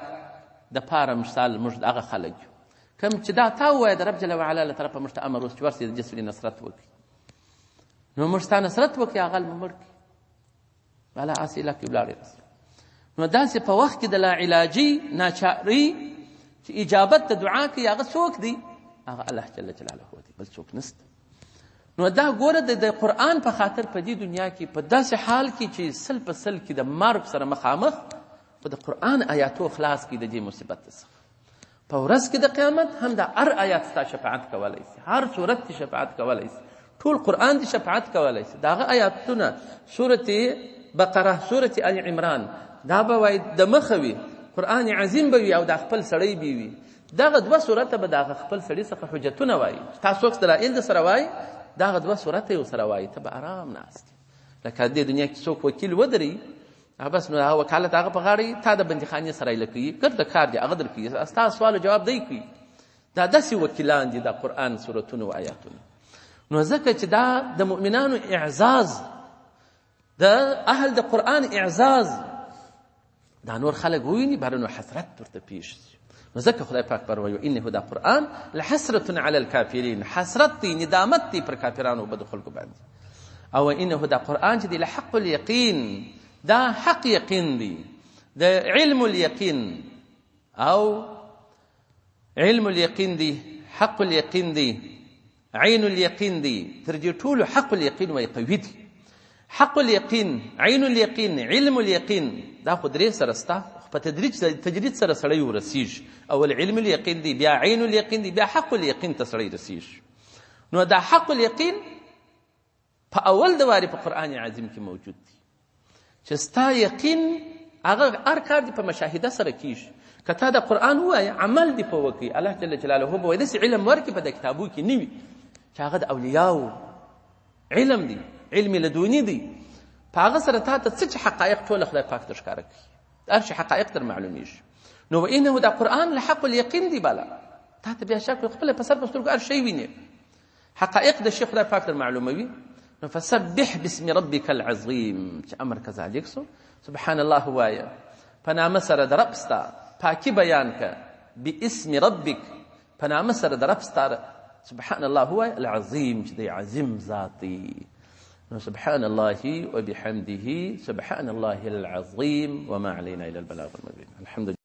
د پاره مثال موږ هغه خلک یو کوم چې دا تا ووایه د رب جل وعلا له طرفه موږ ته امر وسو چې ورسې د دې سړي نصرت وکړي، نو موږ ستا نصرت وکړي، هغه مو مړ کړي، بالا هسې لکې ولاړې رسي. نو داسې په وخت کې د لاعلاجي ناچاري چې اجابت د دعا کوي هغه څوک دی؟ هغه الله جل جلاله دی، بل څوک نشته. نو دا ګوره د قرآن په خاطر په دې دنیا کې په داسې حال کې چې سل په سل کې د مرګ سره مخامخ په د قرآن آیاتو خلاص کړي د دې مصیبت څخه. په ورځ کې د قیامت هم د هر آیات ستا شفاعت کولی سي، هر سورت دې شفاعت کولی سي، ټول قرآن دې شفاعت کولی سي. د هغه آیاتونه سورت بقره، سورت آل عمران، دا به وایي د مخه وي، قرآن عظیم به وي او دا خپل سړی به وي. دغه دوه سورته به د هغه خپل سړي څخه حجتونه وایي، تا څوک دلایل د سره وایي، دغه دوه سورته یې ورسره وایي، ته به آرام ناست یې. لکه دې دنیا کې څوک وکیل ودري، بس نو هغه وکالت هغه په غاړه وي، تا د بندیخانې سره ایله کوي، ګرده کار دی هغه درکوي، ستا سوال او جواب دی کوي. دا داسې وکیلان دي دا قرآن سورتونه او آیاتونه. نو ځکه چې دا د مؤمنانو اعزاز، د اهل د قرآن اعزاز، دا نور خلک وویني بهر نو حسرت ورته پېښ شي. نو ځکه خدای پاک فرمایي انه دا قرآن لحسرة علی الکافرین، حسرت دی، ندامت دی پر کافرانو او بدو خلکو باندې. او انه دا قرآن چې دی لحق الیقین، دا حق یقین دی، د علم الیقین او علم الیقین دی، حق الیقین دی، عین الیقین دی، تر دې ټولو حق الیقین وایي قوي دی. حق الیقین، عین الیقین، علم الیقین، دا خو درې سره سته، خو په تدریج سره سړی ورسیږي. اول علم الیقین دی، بیا عین الیقین دی، بیا حق الیقین ته سړی رسیږي. نو دا حق الیقین په اول د وارې په قرآن عظیم کې موجود دی چې ستا یقین هغه هر کار دی په مشاهده سره کیږي. که تا د قرآن ووایه، عمل دې په وکړي، الله جل جلاله به وایي داسې علم ورکړي په د کتابو کې نه وي چې هغه د اولیاو علم دی، علم لدوني دی. په هغه سره تا ته څه چې حقایق ټوله خدای پاک ته ښکاره کوي، هر شي حقایق در معلومیږي. نو وانه دا قرآن لحق الیقین دی، بالا تا ته بیا شک خپل په سر په سترګو هر شی ویني، حقایق د شي خدای پاک در معلوموي. نو فسبح باسم ربک العظیم چې امر کذالک سو، سبحان الله وایه په نامه سره د رب ستا، پاکي بیان که باسم ربک په نامه سره د رب ستا، سبحان الله وایه العظیم چې دی عظیم ذات دی. نو سبحان الله وبحمده سبحان الله العظیم وما علينا الا البلاغ المبين. الحمد.